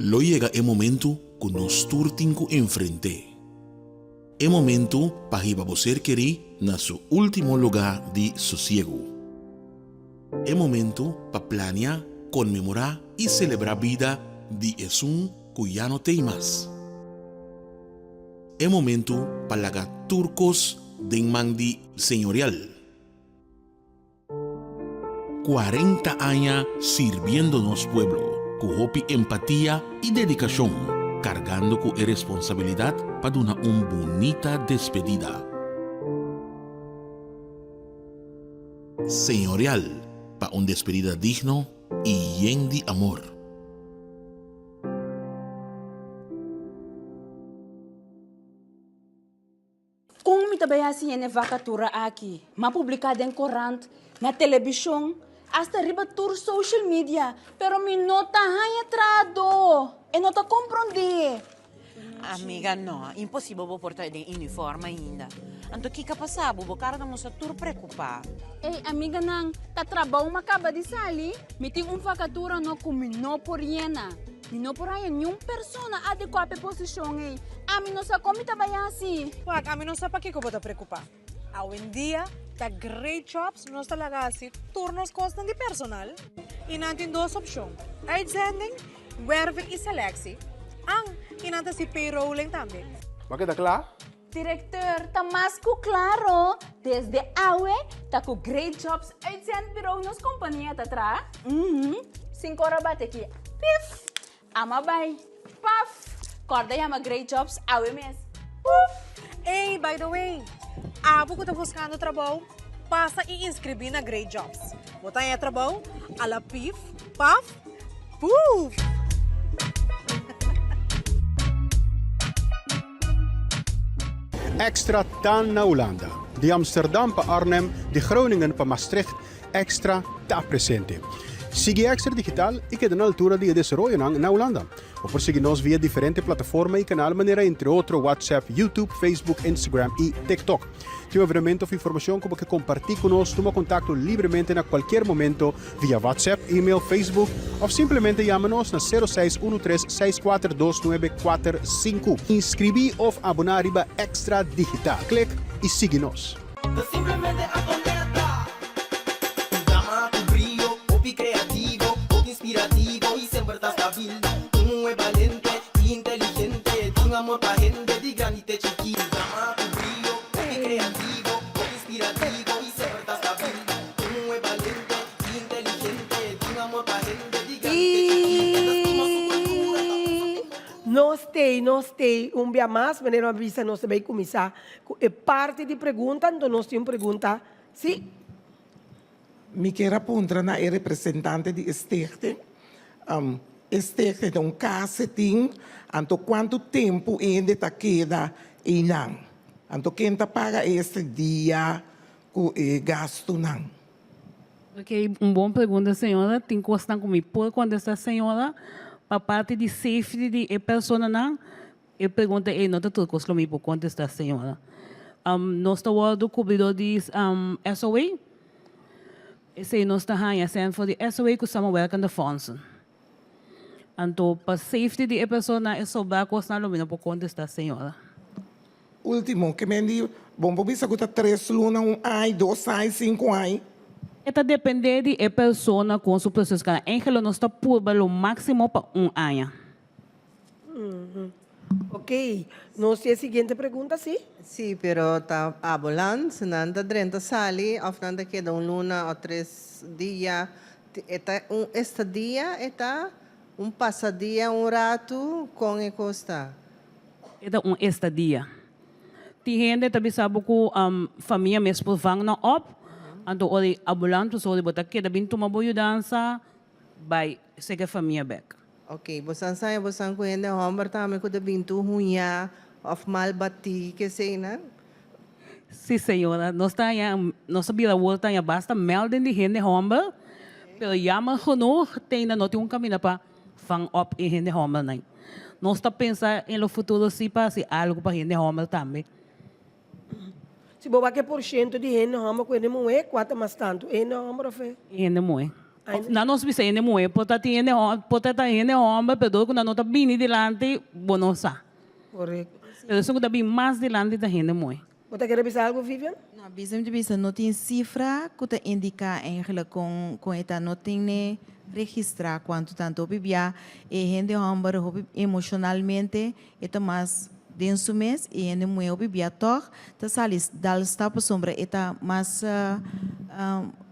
Lo yega e momentu ku nos tur tin ku enfrent'é. E momentu pa hiba bo ser kerí na su último lugá di sosiegu. E momentu pa plania, konmemorá i selebrá bida di esun ku ya no t'ei mas. E momentu pa laga tur kos den man di Señorial. 40 aña sirbiendo nos pueblo ku hopi empatia i dedikashon, kargando ku e responsabilidat pa duna un bunita despedida. Señorial pa un despedida digno i yen di amor. Kon mi ta bai hasi hende vakatura aki? M'a publiká den korant, na telebishon, asta riba tur social media, pero mi no ta haña trahadó. E no ta komprondé. Amiga, no, imposibel bo por ta den uniform ainda. Anto kiko a pasa bo? Bo kara ta mustra tur preokupá. Ey, amiganan, ta trabou m'a kaba di sali. Mi tin un vakatura no ku mi no por yena. Mi no por haña niun persona adekuá pa e posishon ei. Ami no sa kon mi ta bai hasi. Wak, ami no sa pakiko bo ta preokupá. Awendia ta Great Jobs nos ta laga hasi tur nos kosnan di personal i nan tin dos opshon, uitzending, werving i selectie. An, i nan ta hasi payrolling tambe. Bo a keda kla? Directeur, ta mas cu claro, desde awe ta cu Great Jobs Uitzendbureau nos compania ta traha. Uhum, cinco ora bate aki, pif, ama bay, paf, corda yama Great Jobs awe mes, puf. Ey, by the way, abo cu ta buscando trabou, pasa y inscribi na Great Jobs. Bo ta haña trabou a la pif, paf, puf! Extra ta na Hulanda. Di Amsterdam pa Arnhem, di Groningen pa Maastricht, Extra ta presente. Sigui Extra Digital i keda na altura di e desaroyonan na Hulanda. Bo por sigui nos via diferente plataforma i kanal manera entre otro WhatsApp, YouTube, Facebook, Instagram i TikTok. Tin un evenemento of informacion cu bo ke comparti cu nos, tuma contacto libremente na cualkier momento via WhatsApp, email, Facebook of simplemente yama nos na sero seis uno tres seis kuater dos nuebe kuater sinku. Inscribi of abona riba Extra Digital. Click y sigui nos. Ta simplemente Antonetta. Un dama cu brio, hopi creativo, hopi inspirativo y semper ta stabil. Un muhe balente y inteligente, tin amor pa hende di grandi te chikí. Un dama cu brio, hopi creativo, hopi inspirativo y semper ta stabil. Un muhe balente y inteligente, tin amor pa hende di grandi te chikí. E ta stima su cultura, ta un sotin Nos tei, nos tei un bia mas, manera mi a bisa nos ta bay cuminsa cu e parti di pregunta, anto nos tin un pregunta, si. Mi kier a puntra na e representante di e stichting, e stichting ta un cas e tin, anto cuanto tempo hende ta keda eynan? Anto ken ta paga e estadia cu e gastonan? Ok, un bon pregunta señora, tin cosnan cu mi por contesta señora, pa parti di safety di e personanan, E pregunta ei no ta tur kos lo mi por kontestá, señora. Nos ta wòrdu kubrí dor di SOA. Esei nos ta haña sèn for di SOA ku samenwerkende fondsen. Anto pa safety di e persona e sobrá kosnan lo mi no por kontestá, señora. Último, ke men di, bon por bisa ku ta tres luna, un ai, dos ai, sinku ai. E ta dependé di e persona kon su proseso kana. Eigenlijk nos ta purba lo máksimo pa un aña. Ok, nos tin e siguiente pregunta, si? Sí, pero ta ambulance, nan ta drenta sali of nan ta keda un luna o tres dia. E ta un estadia e ta? Un pasadia un ratu? Con e cos ta? E ta un estadia. Tin hende ta bisa bo cu famia mes por vang nan op, anto ora e ambulance pasobra bo ta keda bin tuma bo yudansa bay sega e famia bek. Ok, bosan sa e bosan ku hende hòmber tambe ku ta bin tur huñá. òf mal batí keseinan? Sí señora, nos ta haña, nos a bira awor ta haña basta melding di hende hòmber, pero jammer genoeg te ainda no tin un kaminda pa vang op e hende hòmbernan. Nos ta pensa en lo futuro sí pa hasi algu pa hende hòmber tambe. Si bo wak e porshento di hende hòmber ku hende muhé, kua ta mas tantu, e hende hòmber òf e. Hende muhé. Òf nan nos bisa hende muhé, por ta tin hende hòmber, por ta ta hende hòmber, pero dor ku nan no ta bini dilanti, bo no sa. Korekto. Pero esun ku ta bini mas dilanti ta hende muhé. Bo ta kere bisa algu, Vivian? No, bisa mi ta bisa no tin sifra ku ta indiká eigenlijk kon kon e ta. No tin ne registrá kuantu tantu. Hopi bia e hende hòmber hopi emoshonalmente E ta mas den su mes y hende muhe hopi bia tog ta sali dal stap pasobra e ta mas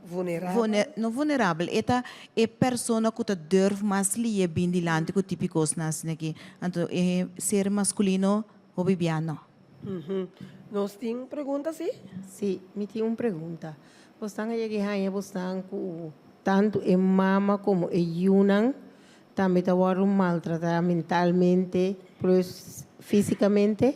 Vulnerabel. No vulnerabel, e ta e persona cu ta durf mas lie bin dilanti cu tipi cosnan asina aki. Anto e ser masculino hopi bia no. Nos tin pregunta si? Si, mi tin un pregunta. Bosnan a yega e haña bosnan cu tanto e mama como e yiunan Tambe ta wòrdu maltratá mentalmente plus físikamente.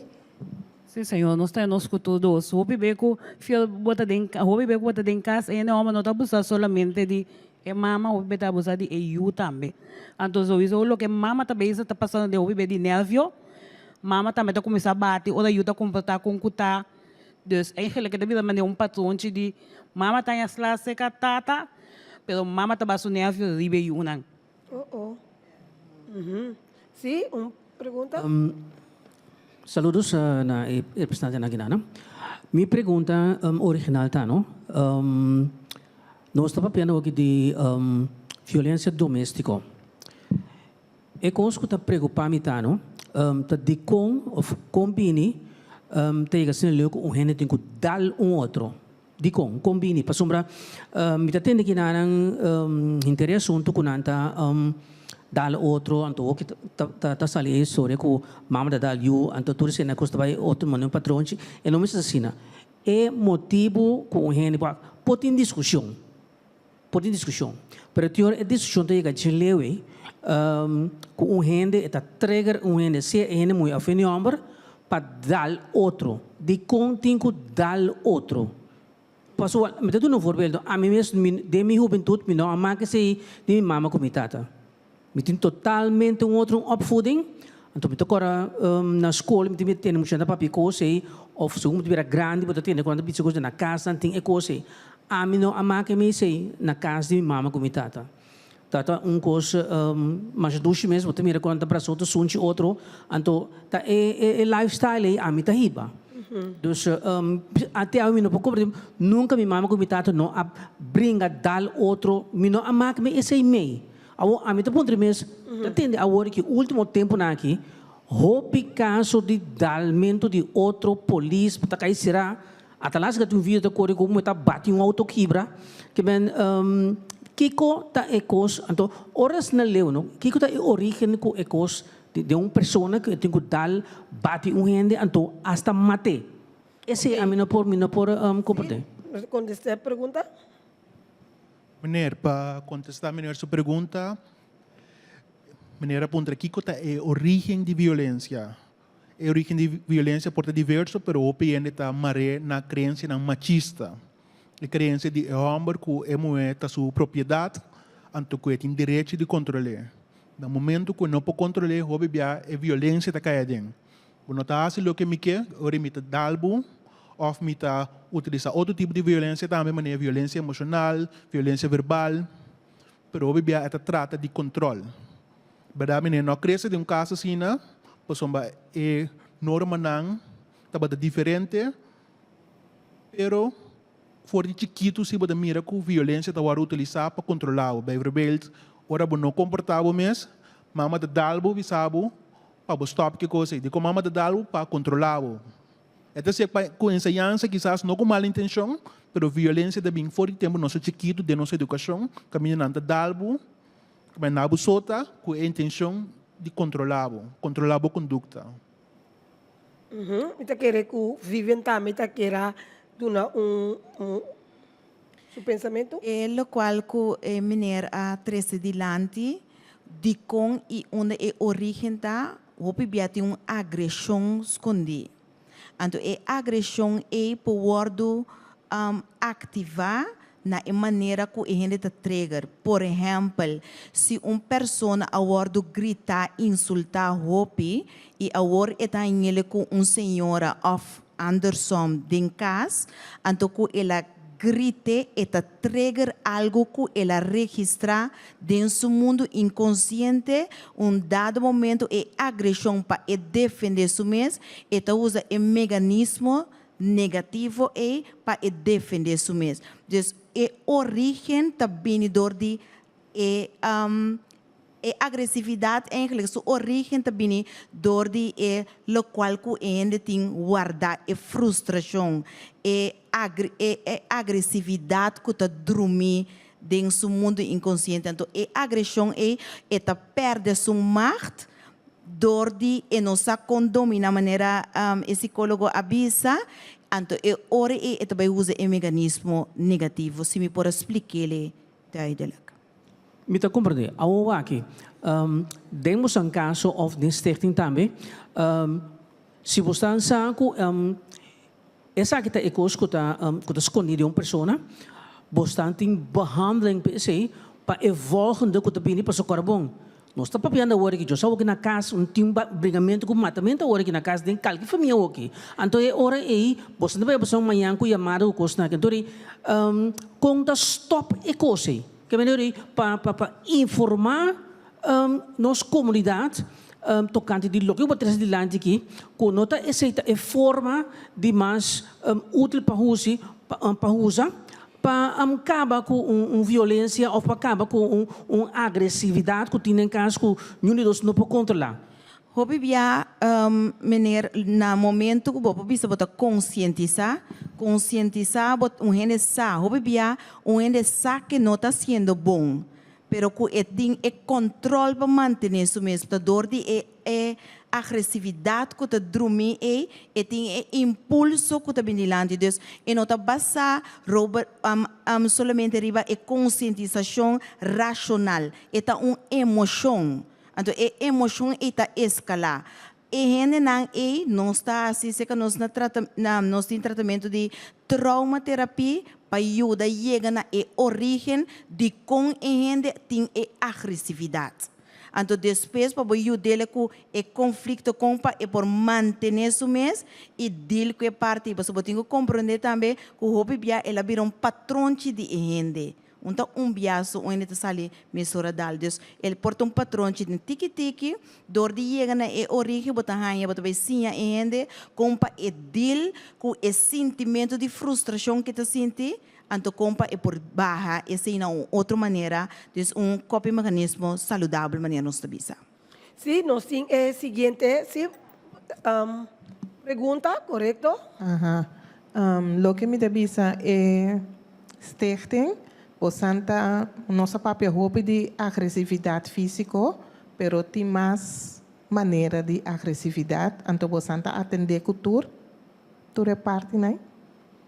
Sí, Señor, nos ta nos ku tur dos. Hopi be ku fiel bo ta den, hopi be ku bo ta den kas, e hende hòmber no ta abusá solamente di e mama, hopi be ta abusá di e yu tambe. Anto souiso loke mama ta bezig ta pasando den hopi be di nervio, mama tambe ta kuminsá bati ora yu ta komportá kon ku ta. Dus eigenlijk e ta bira manera un patronchi di mama ta haña sla serka tata, pero mama ta basa su nervio riba e yunan. Oh oh. Mhm. Sí, un pregunta? Saludos na e representantenan aki nan. Mi pregunta original ta no, nos ta papiando aki di violencia domestico. E kos ku ta preokupa mi ta no, ta dikon òf kon bini ta yega asina leu ku un hende tin ku dal un otro. Dikon? Kon bini? Pasobra mi ta tende ki nan henter e asuntu ku nan ta dal otro, anto hopi ta sali e historia ku mama ta dal yu, anto tur esei nan kos ta bai otro manera un patronchi. E no mester asina. E motibu ku un hende por tin diskushon. Por tin diskushon. Pero tin ora e diskushon ta yega dje leu ei, ku un hende e ta trigger un hende, sea e hende muhé òf hende hòmber, pa dal otro. Dikon tin ku dal otro? Pasobra, mi ta duna un voorbeeld, ami mes, mi, den mi hubentut mi no a maka esei di mi mama ku mi tata. Mi tin totalmente un otro opvoeding, anto mi ta kòrda na skol mi tin tende muchanan ta papia e kos ei, òf segun bo ta bira grandi bo ta tende ku nan ta bisa kos na kas nan tin e kos ei. Ami no a maka mi esei na kas di mi mama ku mi tata. Tata un kos masha dushi mes, bo ta mira ku nan ta brasa otro sunchi otro, anto ta e e lifestyle ei ami ta hiba. Dus te awe mi no por komprende, nunka mi mama ku mi tata no a bringa dal otro, mi no a maka mi esei mei. Awor ami ta puntra mes, ta tende awor ki ultimo temponan aki hopi caso di dalmento di otro polis ta cay cera, ata las tin un video ta core como ta bati un auto kibra, ke men kico ta e cos, anto ora asina leu no, kico ta e origen cu e cos den un persona cu e tin cu dal bati un hende anto hasta mate, esey ami no por mi no por comprende. Contesta e pregunta? Meneer, pa kontestá meneer su pregunta, meneer a puntra kiko ta e orígen di violensia. E orígen di violensia por ta diverso, pero hopi hende ta mar'é na kreensianan machista. E kreensia di e hòmber ku e muhé ta su propiedat, anto ku e tin derechi di kontrol'é. Na momentu ku e no por kontrol'é, hopi bia e violensia ta kai aden. Bo no ta hasi loke mi ke, ora mi ta dal bo òf mi ta utilisá otro tipo di violensia tambe, manera violensia emoshonal, violensia verbal, pero hopi bia e ta trata di kontròl. Bèrdat mi no a krese den un kas asina, pasobra e normanan tabata diferente, pero for di chikitu si bo ta mira ku violensia ta wòrdu utilisá pa kontrolá bo. Bijvoorbeeld, ora bo no komportá bo mes, mama ta dal bo, bisa bo Pa bo stop ki kos ei. Dikon mama ta dal bo? Pa kontrolá bo. E ta ser pa ku enseñansa kisas no ku mal intenshon, pero violensia ta bin for di tempu nos ta chikitu den nos edukashon, kaminda nan ta dal bo, kaminda nan bo sota ku e intenshon di kontrolá bo, kontrolá bo kondukta. Mi ta kere ku Vivian tambe ta kera duna un su pensamentu. E lokual ku e meneer a trese dilanti, dikon i unda e origen ta. hopi bia tin un agreshon skondí. Anto e agreshon ei por wòrdu aktivá na e manera ku e hende ta trigger. Por ehèmpel, si un persona a wòrdu gritá, insultá hopi i awor e ta hañ'el ku un señora òf andersom den kas, anto ku el a grit'é e ta trigger algu ku el a registrá den su mundu inkonsiente, un dado momento e agreshon pa e defendé su mes, e ta usa e meganismo negativo ei pa e defendé su mes. Dus e orígen ta bini dor di e e agresividat eigenlijk su orígen ta bini dor di e lokual ku e hende tin wardá, e frustrashon, e e e agresividat ku ta drumí den su mundu inkonsiente. Anto e agreshon ei e ta pèrdè su macht dor di e no sa kon dominá manera e sikólogo a bisa, anto e ora ei e ta bai usa e meganismo negativo, si mi por a splik'é duidelijk. Mi ta komprendé. Awor wak, den boso kaso òf den stichting tambe, si bo ta sa ku esaki ta e kos ku ta ku ta skondí den un persona, bo ta tin behandeling pa esei pa e volgende ku ta bini pasobra kòrda bon. Nos ta papiando awor aki, yo sa awor na kas un tin bringamentu ku matamentu awor aki na kas den kalke famia awor aki. Anto e ora ei boso ta bai boso mañan ku yamada ku kosnan aki. Anto kon ta stòp e kos ei? Ke manera ei pa pa pa informá nos komunidat tokante di loke bo trese dilanti aki ku no ta esei ta e forma di mas útil pa husi pa usa Pa kaba ku un violensia òf pa kaba ku un agresividat ku tin den kas ku niun di nos no por kontrolá. Hopi bia, meneer, na momento ku bo por bisa bo ta konsientisá, konsientisá bo un hende sa, hopi bia un hende sa ke no ta hasiendo bon, pero ku e tin e kòntròl pa mantené su mes, ta dor di e E agresividat ku ta drumí ei, e tin e impulso ku ta bin dilanti. Dus e no ta basá rober solamente riba e konsientisashon rashonal. E ta un emoshon. Anto e emoshon ei ta eskalá. E hendenan ei nos ta hasi seka nos na trata na nos tin tratamentu di traumaterapie pa yuda yega na e orígen dikon e hende tin e agresividat. Anto despues pa bo yud'el ku e konflikto kon pa e por mantené su mes i deal ku e parti. Pasobra bo tin ku komprondé tambe ku hopi bia el a bira un patronchi di e hende. Un ta un bia so un hende ta sali mesora dal. Dus el por ta un patronchi den tiki tiki dor di yega na e origen bo ta haña bo ta bai siña e hende kon pa e deal ku e sintimentu di frustrashon ku e ta sinti. Anto kon pa e por baha esei na un otro manera, dus un coping mechanismo saludabel manera nos ta bisa. Sí, nos tin e siguiente, sí, pregunta, korekto? Aha. Loke mi ta bisa e stichting, bosan ta, nos a papia hopi di agresividat físiko, pero tin mas manera di agresividat, anto bosan ta atendé ku tur, tur e partinan?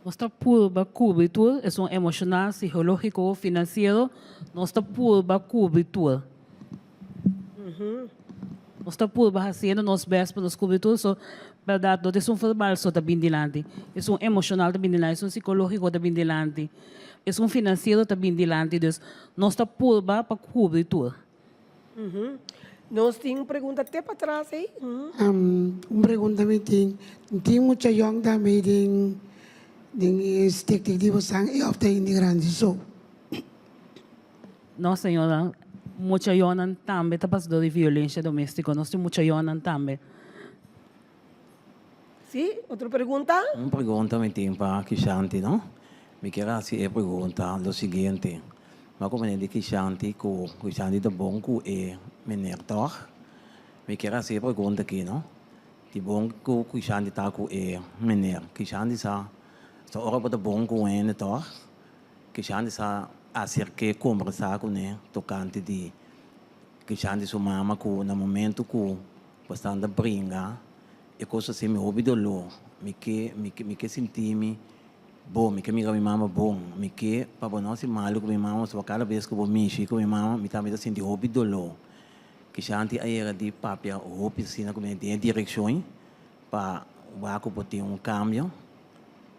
Nos ta purba kubri tur, esun emoshonal, sihológiko, finansiero, nos ta purba kubri tur. Nos ta purba hasiendo nos bèst pa nos kubri tur, so bèrdat no ta esun verbal so ta bin dilanti, esun emoshonal ta bin dilanti, esun sikológiko ta bin dilanti, esun finansiero ta bin dilanti, dus nos ta purba pa kubri tur. Nos tin un pregunta te patras ei. Un pregunta mi tin. Tin mucha yong tambe den den e stichting di bosan e of ta hende grandi so? No señora, mucha yongnan tambe ta pasa dor di violencia domestico. Nos tin mucha yongnan tambe. Si, otro pregunta? Un pregunta mi tin pa Kishanti no. Mi kier hasi e pregunta lo siguiente. Mi a comprende di Kishanti cu Kishanti ta bon cu e meneer toch? Mi kier hasi e pregunta aki no. Di bon cu Kishanti ta cu e meneer. Kishanti sa sa ora bo ta bon cu un hende toch? Kishanti sa acerke combersa cune tocante di Kishanti su mama cu na momento cu Bo ta bringa e kos así mi hopi doló mi ke mi ke mi ke sinti mi bon mi ke mira mi mama bon mi ke pa bo no hasi malu ku mi mama pasobra kada bes ku bo mishi ku mi mama mi tambe ta sinti hopi doló. Kishanti a yega di papia hopi asina ku mi den e direkshon pa wak ku por tin un kambio.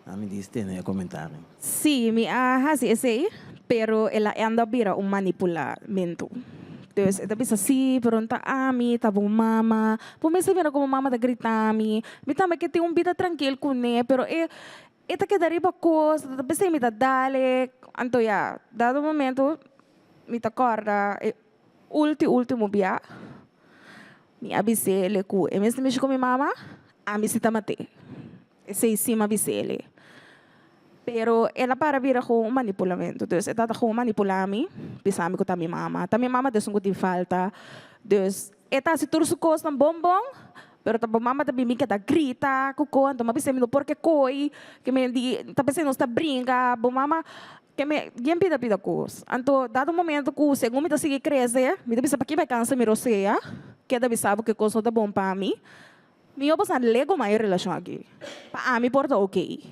Ami dis tene e komentario. Sí, mi a hasi esei, pero el a end up bira un manipulamentu. Dus e ta bisa, sí, pero no ta ami, ta bo mama. Bo mester mira como mama ta grita mi. Mi tambe ke tin un bida trankil kuné, pero e e ta keda riba kos, ta p'esei mi ta dale. Anto ya, dado momento mi ta kòrda e ulti ultimo bia, mi a bis'é ku e mester mishi ku mi mama, ami si ta mat'é. Esei sí m'a bisa el. Pero el a para bira gewoon un manipulamento. Dus e tata gewoon manipulá mi, bisa mi ku ta mi mama. Ta mi mama ta esun ku tin falta. Dus e ta hasi tur su kosnan bon bon, pero ta bo mama ta bin mi keda grita ku ko. Anto m'a bisa mi no por ke koi, ke mi di ta p'esei nos ta bringa, bo mama ke mi bien pida pida kos. Anto dado momento ku segun mi ta sigui krese, mi ta bisa paki bai kansa mi rosea, keda bisa bo ke kos no ta bon pa mi. Mi no por sa lego mas e relashon aki. Pa ami por ta ok.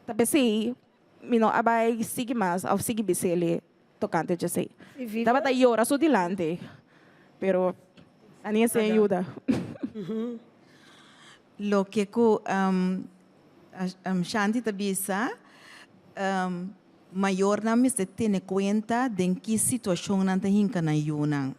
Ta p'esei mi no a bai sigui mas òf sigui bis'el tokante djesei. Tabata yora su dilanti, pero a ni esei a yuda. Loke ku Shanti ta bisa, mayornan mester tene kuenta den ki situashon nan ta hinka nan yunan.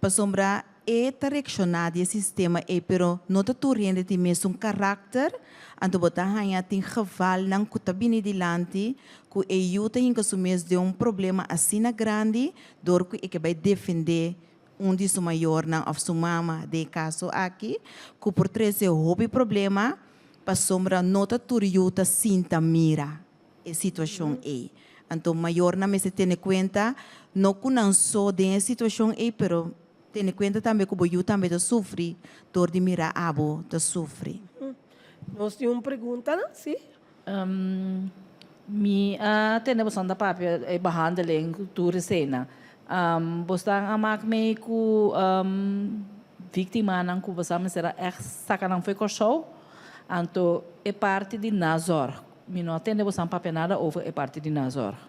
Pasobra e ta reakshoná di e sistema ei, pero no ta tur hende tin mesun karakter, anto bo ta haña tin gevalnan ku ta bini dilanti ku e yu ta hinka su mes den un problema asina grandi dor ku e ke bai defendé un di su mayornan òf su mama den e kaso aki, ku por trese hopi problema pasobra no ta tur yu ta sinta mira. e situashon ei. Anto mayornan mester tene kuenta no ku nan so den e situashon ei, pero tene kuenta tambe ku bo yu tambe ta sufri dor di mira abo ta sufri. Nos tin un pregunta, si? Mi a tende boso ta papia e behandeling tur eseinan. Bosnan a mak mee ku víktimanan ku boso a mester a ègt saka nan fo'i Kòrsou? Anto e parti di nazorg. Mi no a tende bosan papia nada over e parti di nazorg.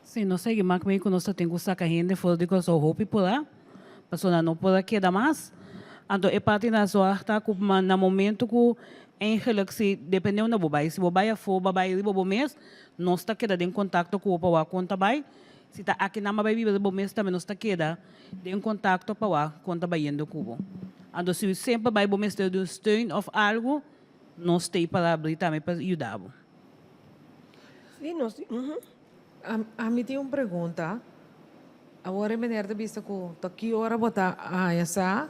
Sí, nos ta mak mee ku nos ta tin ku saka hende for di Kòrsou hopi purá, pasobra nan no por a keda mas. Anto e parti nazorg ta ku na momento ku eigenlijk si depende unda bo bai, si bo bai afó bo a bai riba bo mes, nos ta keda den kontakto ku bo pa wak kon ta bai. Si ta aki nan bo a bai biba riba bo mes tambe nos ta keda den kontakto pa wak kon ta bayendo ku bo. Anto si semper bai bo mester di un steun òf algu, Nos t'ei para abri tambe pa yuda bo. Sí, nos tin, ujú. Ami tin un pregunta. Awor e meneer ta bisa ku ta ki ora bo ta haña sa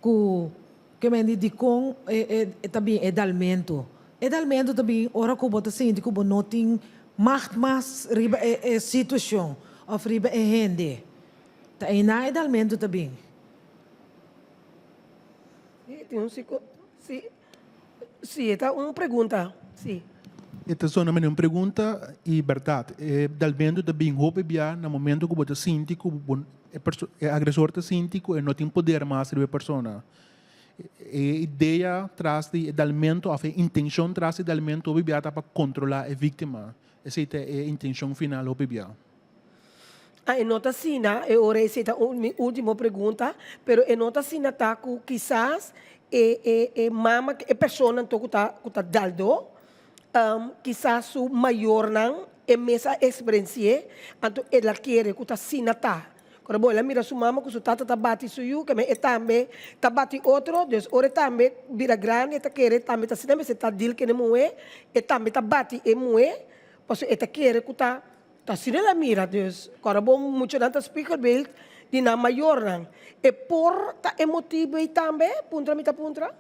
ku ke men di dikon e e ta bin e dalmentu. E dalmentu ta bin ora ku bo ta sinti ku bo no tin macht mas riba e e situashon òf riba e hende. Ta einan e dalmentu ta bin. Sí, tin un psico, sí, sí, e ta un pregunta, sí. E ta sona manera un pregunta y berdad. E dalmento ta bin hopi bia na momento cu bo ta sinti cu bo e perso e agresor ta sinti cu e no tin poder mas riba e persona. E idea tras di e dalmento of e intencion tras di e dalmento hopi bia ta pa controla e victima. Esey ta e intencion final hopi bia. Ah, e no ta asina, e ora esei ta mi ultimo pregunta, pero e no ta asina ta ku kisas e e e mama, e persona anto ku ta ku ta daldó, kisas su mayornan e mes a eksperensi'é, anto el a kere ku ta asina ta. Ora bo el a mira su mama ku su tata ta bati su yu, keme e tambe ta bati otro, dus ora e tambe bira grandi e ta kere tambe ta asina mester ta deal ku e muhé, e tambe ta bati e muhé, pasobra e ta kere ku ta Ta asina el a mira, dus ora bo muchanan ta spiegelbeeld di nan mayornan. E por ta e motibu ei tambe? Puntra mi ta puntra.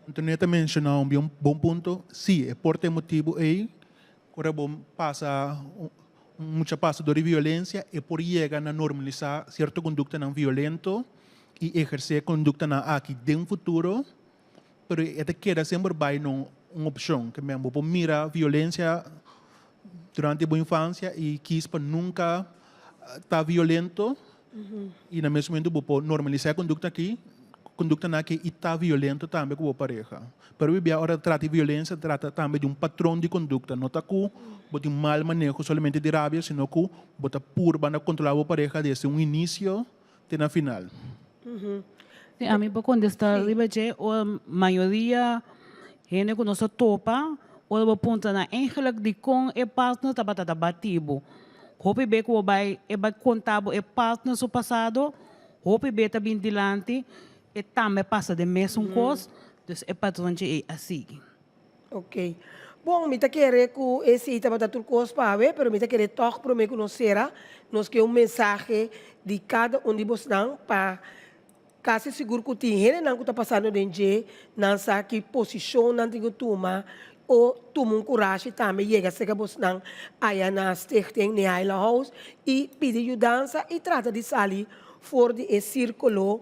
Antonia ta menciona un bien bon punto. Sí, e por ta e motibu ei. Ora bo pasa, un mucha pasa dor di violencia, e por yega na normalisa cierto conductanan violento y eherce conductanan aki den futuro, pero e ta keda semper bay na un opcion. Ke men bo por mira violencia durante bo infancia y kies pa nunca ta violento y na mes momento bo por normalisa e conducta aki, conductanan aki y ta violento tambe cu bo pareha. Pero hopi bia ora ta trata di violencia ta trata tambe di un patron di conducta, no ta cu bo tin mal maneho solamente di rabia sino cu bo ta purba na controla bo pareha desde un inicio. te na final. Si, ami por contesta riba dje. Ora mayoria hende cu nos a topa, ora bo puntra nan eigenlijk dicon e partner tabata ta bati bo. Hopi be cu bo bay e bay conta bo e partner su pasado, hopi be ta bin dilanti e tambe pasa den mesun cos, dus e patronchi ey a sigui. Ok. Bon, mi ta kere ku esei tabata tur kos pa awe, pero mi ta kere tòg promé ku nos sera, nos ke un mensahe di kada un di bosnan pa kasi sigur ku tin hendenan ku ta pasando den dje, nan sa ki posishon nan tin ku tuma o tuma un kurashi tambe yega serka bosnan aya na Stichting Nehaila House i pidi yudansa i trata di sali for di e sírkulo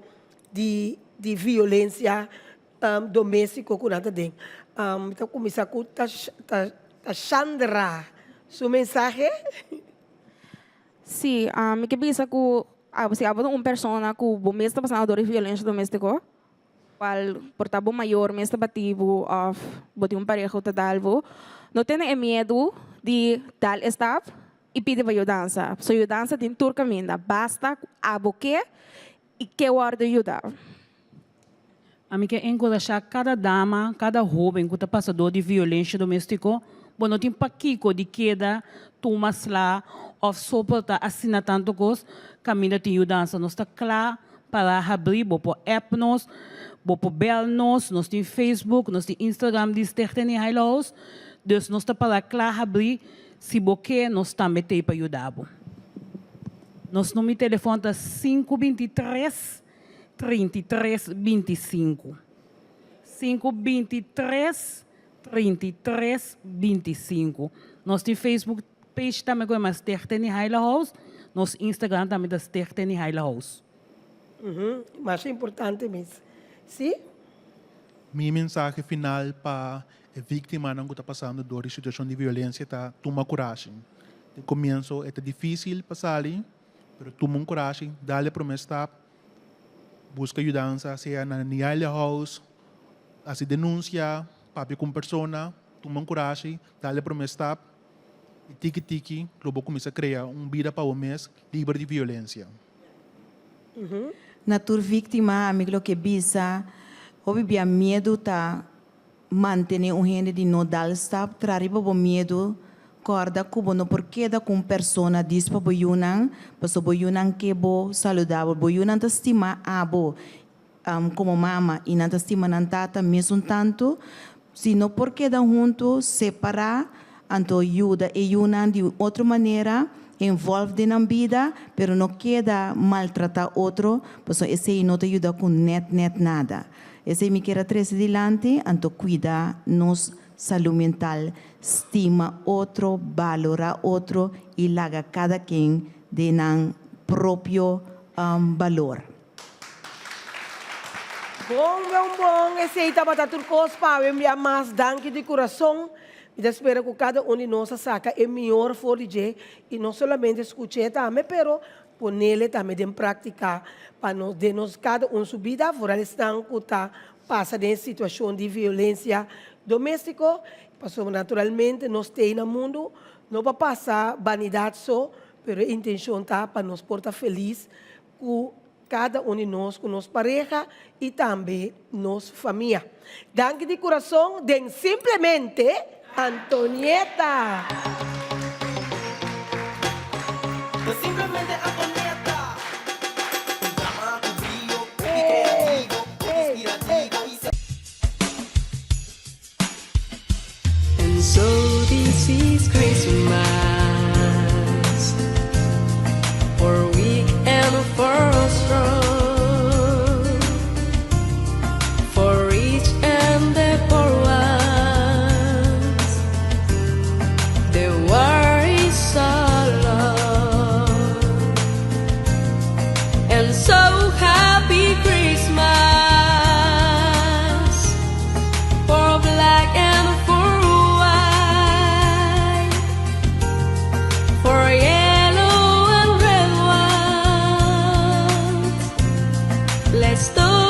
di di violensia doméstiko ku nan ta den. Mi ta kuminsá ku Tashandra su mensahe. Sí, mi ke bisa ku si abo ta un persona ku bo mes ta pasando dor di violensha doméstiko, kual por ta bo mayor mes ta bati bo òf bo tin un pareha ku ta dal bo, no tene e miedu di dal e stap i pidi pa yudansa. Pasobra yudansa tin tur kaminda, basta ku abo ke i ke wòrdu yuda. Ami ke enkurashá kada dama, kada hóben ku ta pasa dor di violensha doméstiko, bo no tin pakiko di keda tuma sla òf soportá asina tantu kos, kaminda tin yudansa. Nos ta kla para habrí, bo por app nos, bo por bèl nos, nos tin Facebook, nos tin Instagram di Stichting Heil House, dus nos ta para kla habrí, si bo ke nos tambe t'ei pa yuda bo. Nos number di telefòn ta sinku 23. 33 25. 5 23 33 25. Nos tin Facebook page tambe ku yama Stichting di Heile House. Nos Instagram tambe ta Stichting di Heile House. Masha importante mes. Si? Mi mensahe final pa e víktimanan ku ta pasando dor di situashon di violensia ta tuma kurashi. Den komienso e ta difísil pa sali. Pero tuma un kurashi, dal e promé stap, buska yudansa, sea na Niaile House, hasi denunsia, papia ku un persona, tuma un kurashi, dal e promé stap i tiki tiki lo bo kuminsá krea un bida pa bo mes liber di violensia. Na tur víktima ami lo ke bisa, hopi bia miedu ta Mantené un hende di no dal stap tra riba bo miedu, kòrda ku bo no por keda ku un persona dis pa bo yunan, pasobra bo yunan ke bo saludabel. Bo yunan ta stima abo komo mama i nan ta stima nan tata mesun tantu. Si no por keda huntu, separá, anto yuda e yunan di un otro manera, envolve den nan bida, pero no keda maltratá otro, pasobra esei no ta yuda ku nèt nèt nada. Esei mi kier a trese dilanti, anto kuida nos salú mental, stima otro, balorá otro i laga kada ken den nan propio balor. Bon bon bon, esei tabata tur kos pa awe un bia mas. Danki di kurason. Mi ta spera ku kada un di nos a saka e mior for di dje i no solamente skuch'é tambe pero Ponele tambe den práktika pa nos den nos kada un su bida, foral esnan ku ta pasa den situashon di violensia doméstiko, pasobra naturalmente nos t'ei na mundu no pa pasa banidat so, pero e intenshon ta pa nos por ta felis ku kada un di nos, ku nos pareha i tambe nos famia. Danki di kurason den Simplemente Antonieta! Simplemente Antonieta, un drama cu brio, hopi creativo, hopi inspirativo y. And so this is Christmas For weak and for strong For rich and the poor ones The war is so long And so happy Christmas For black and for white For yellow and red ones Let's talk.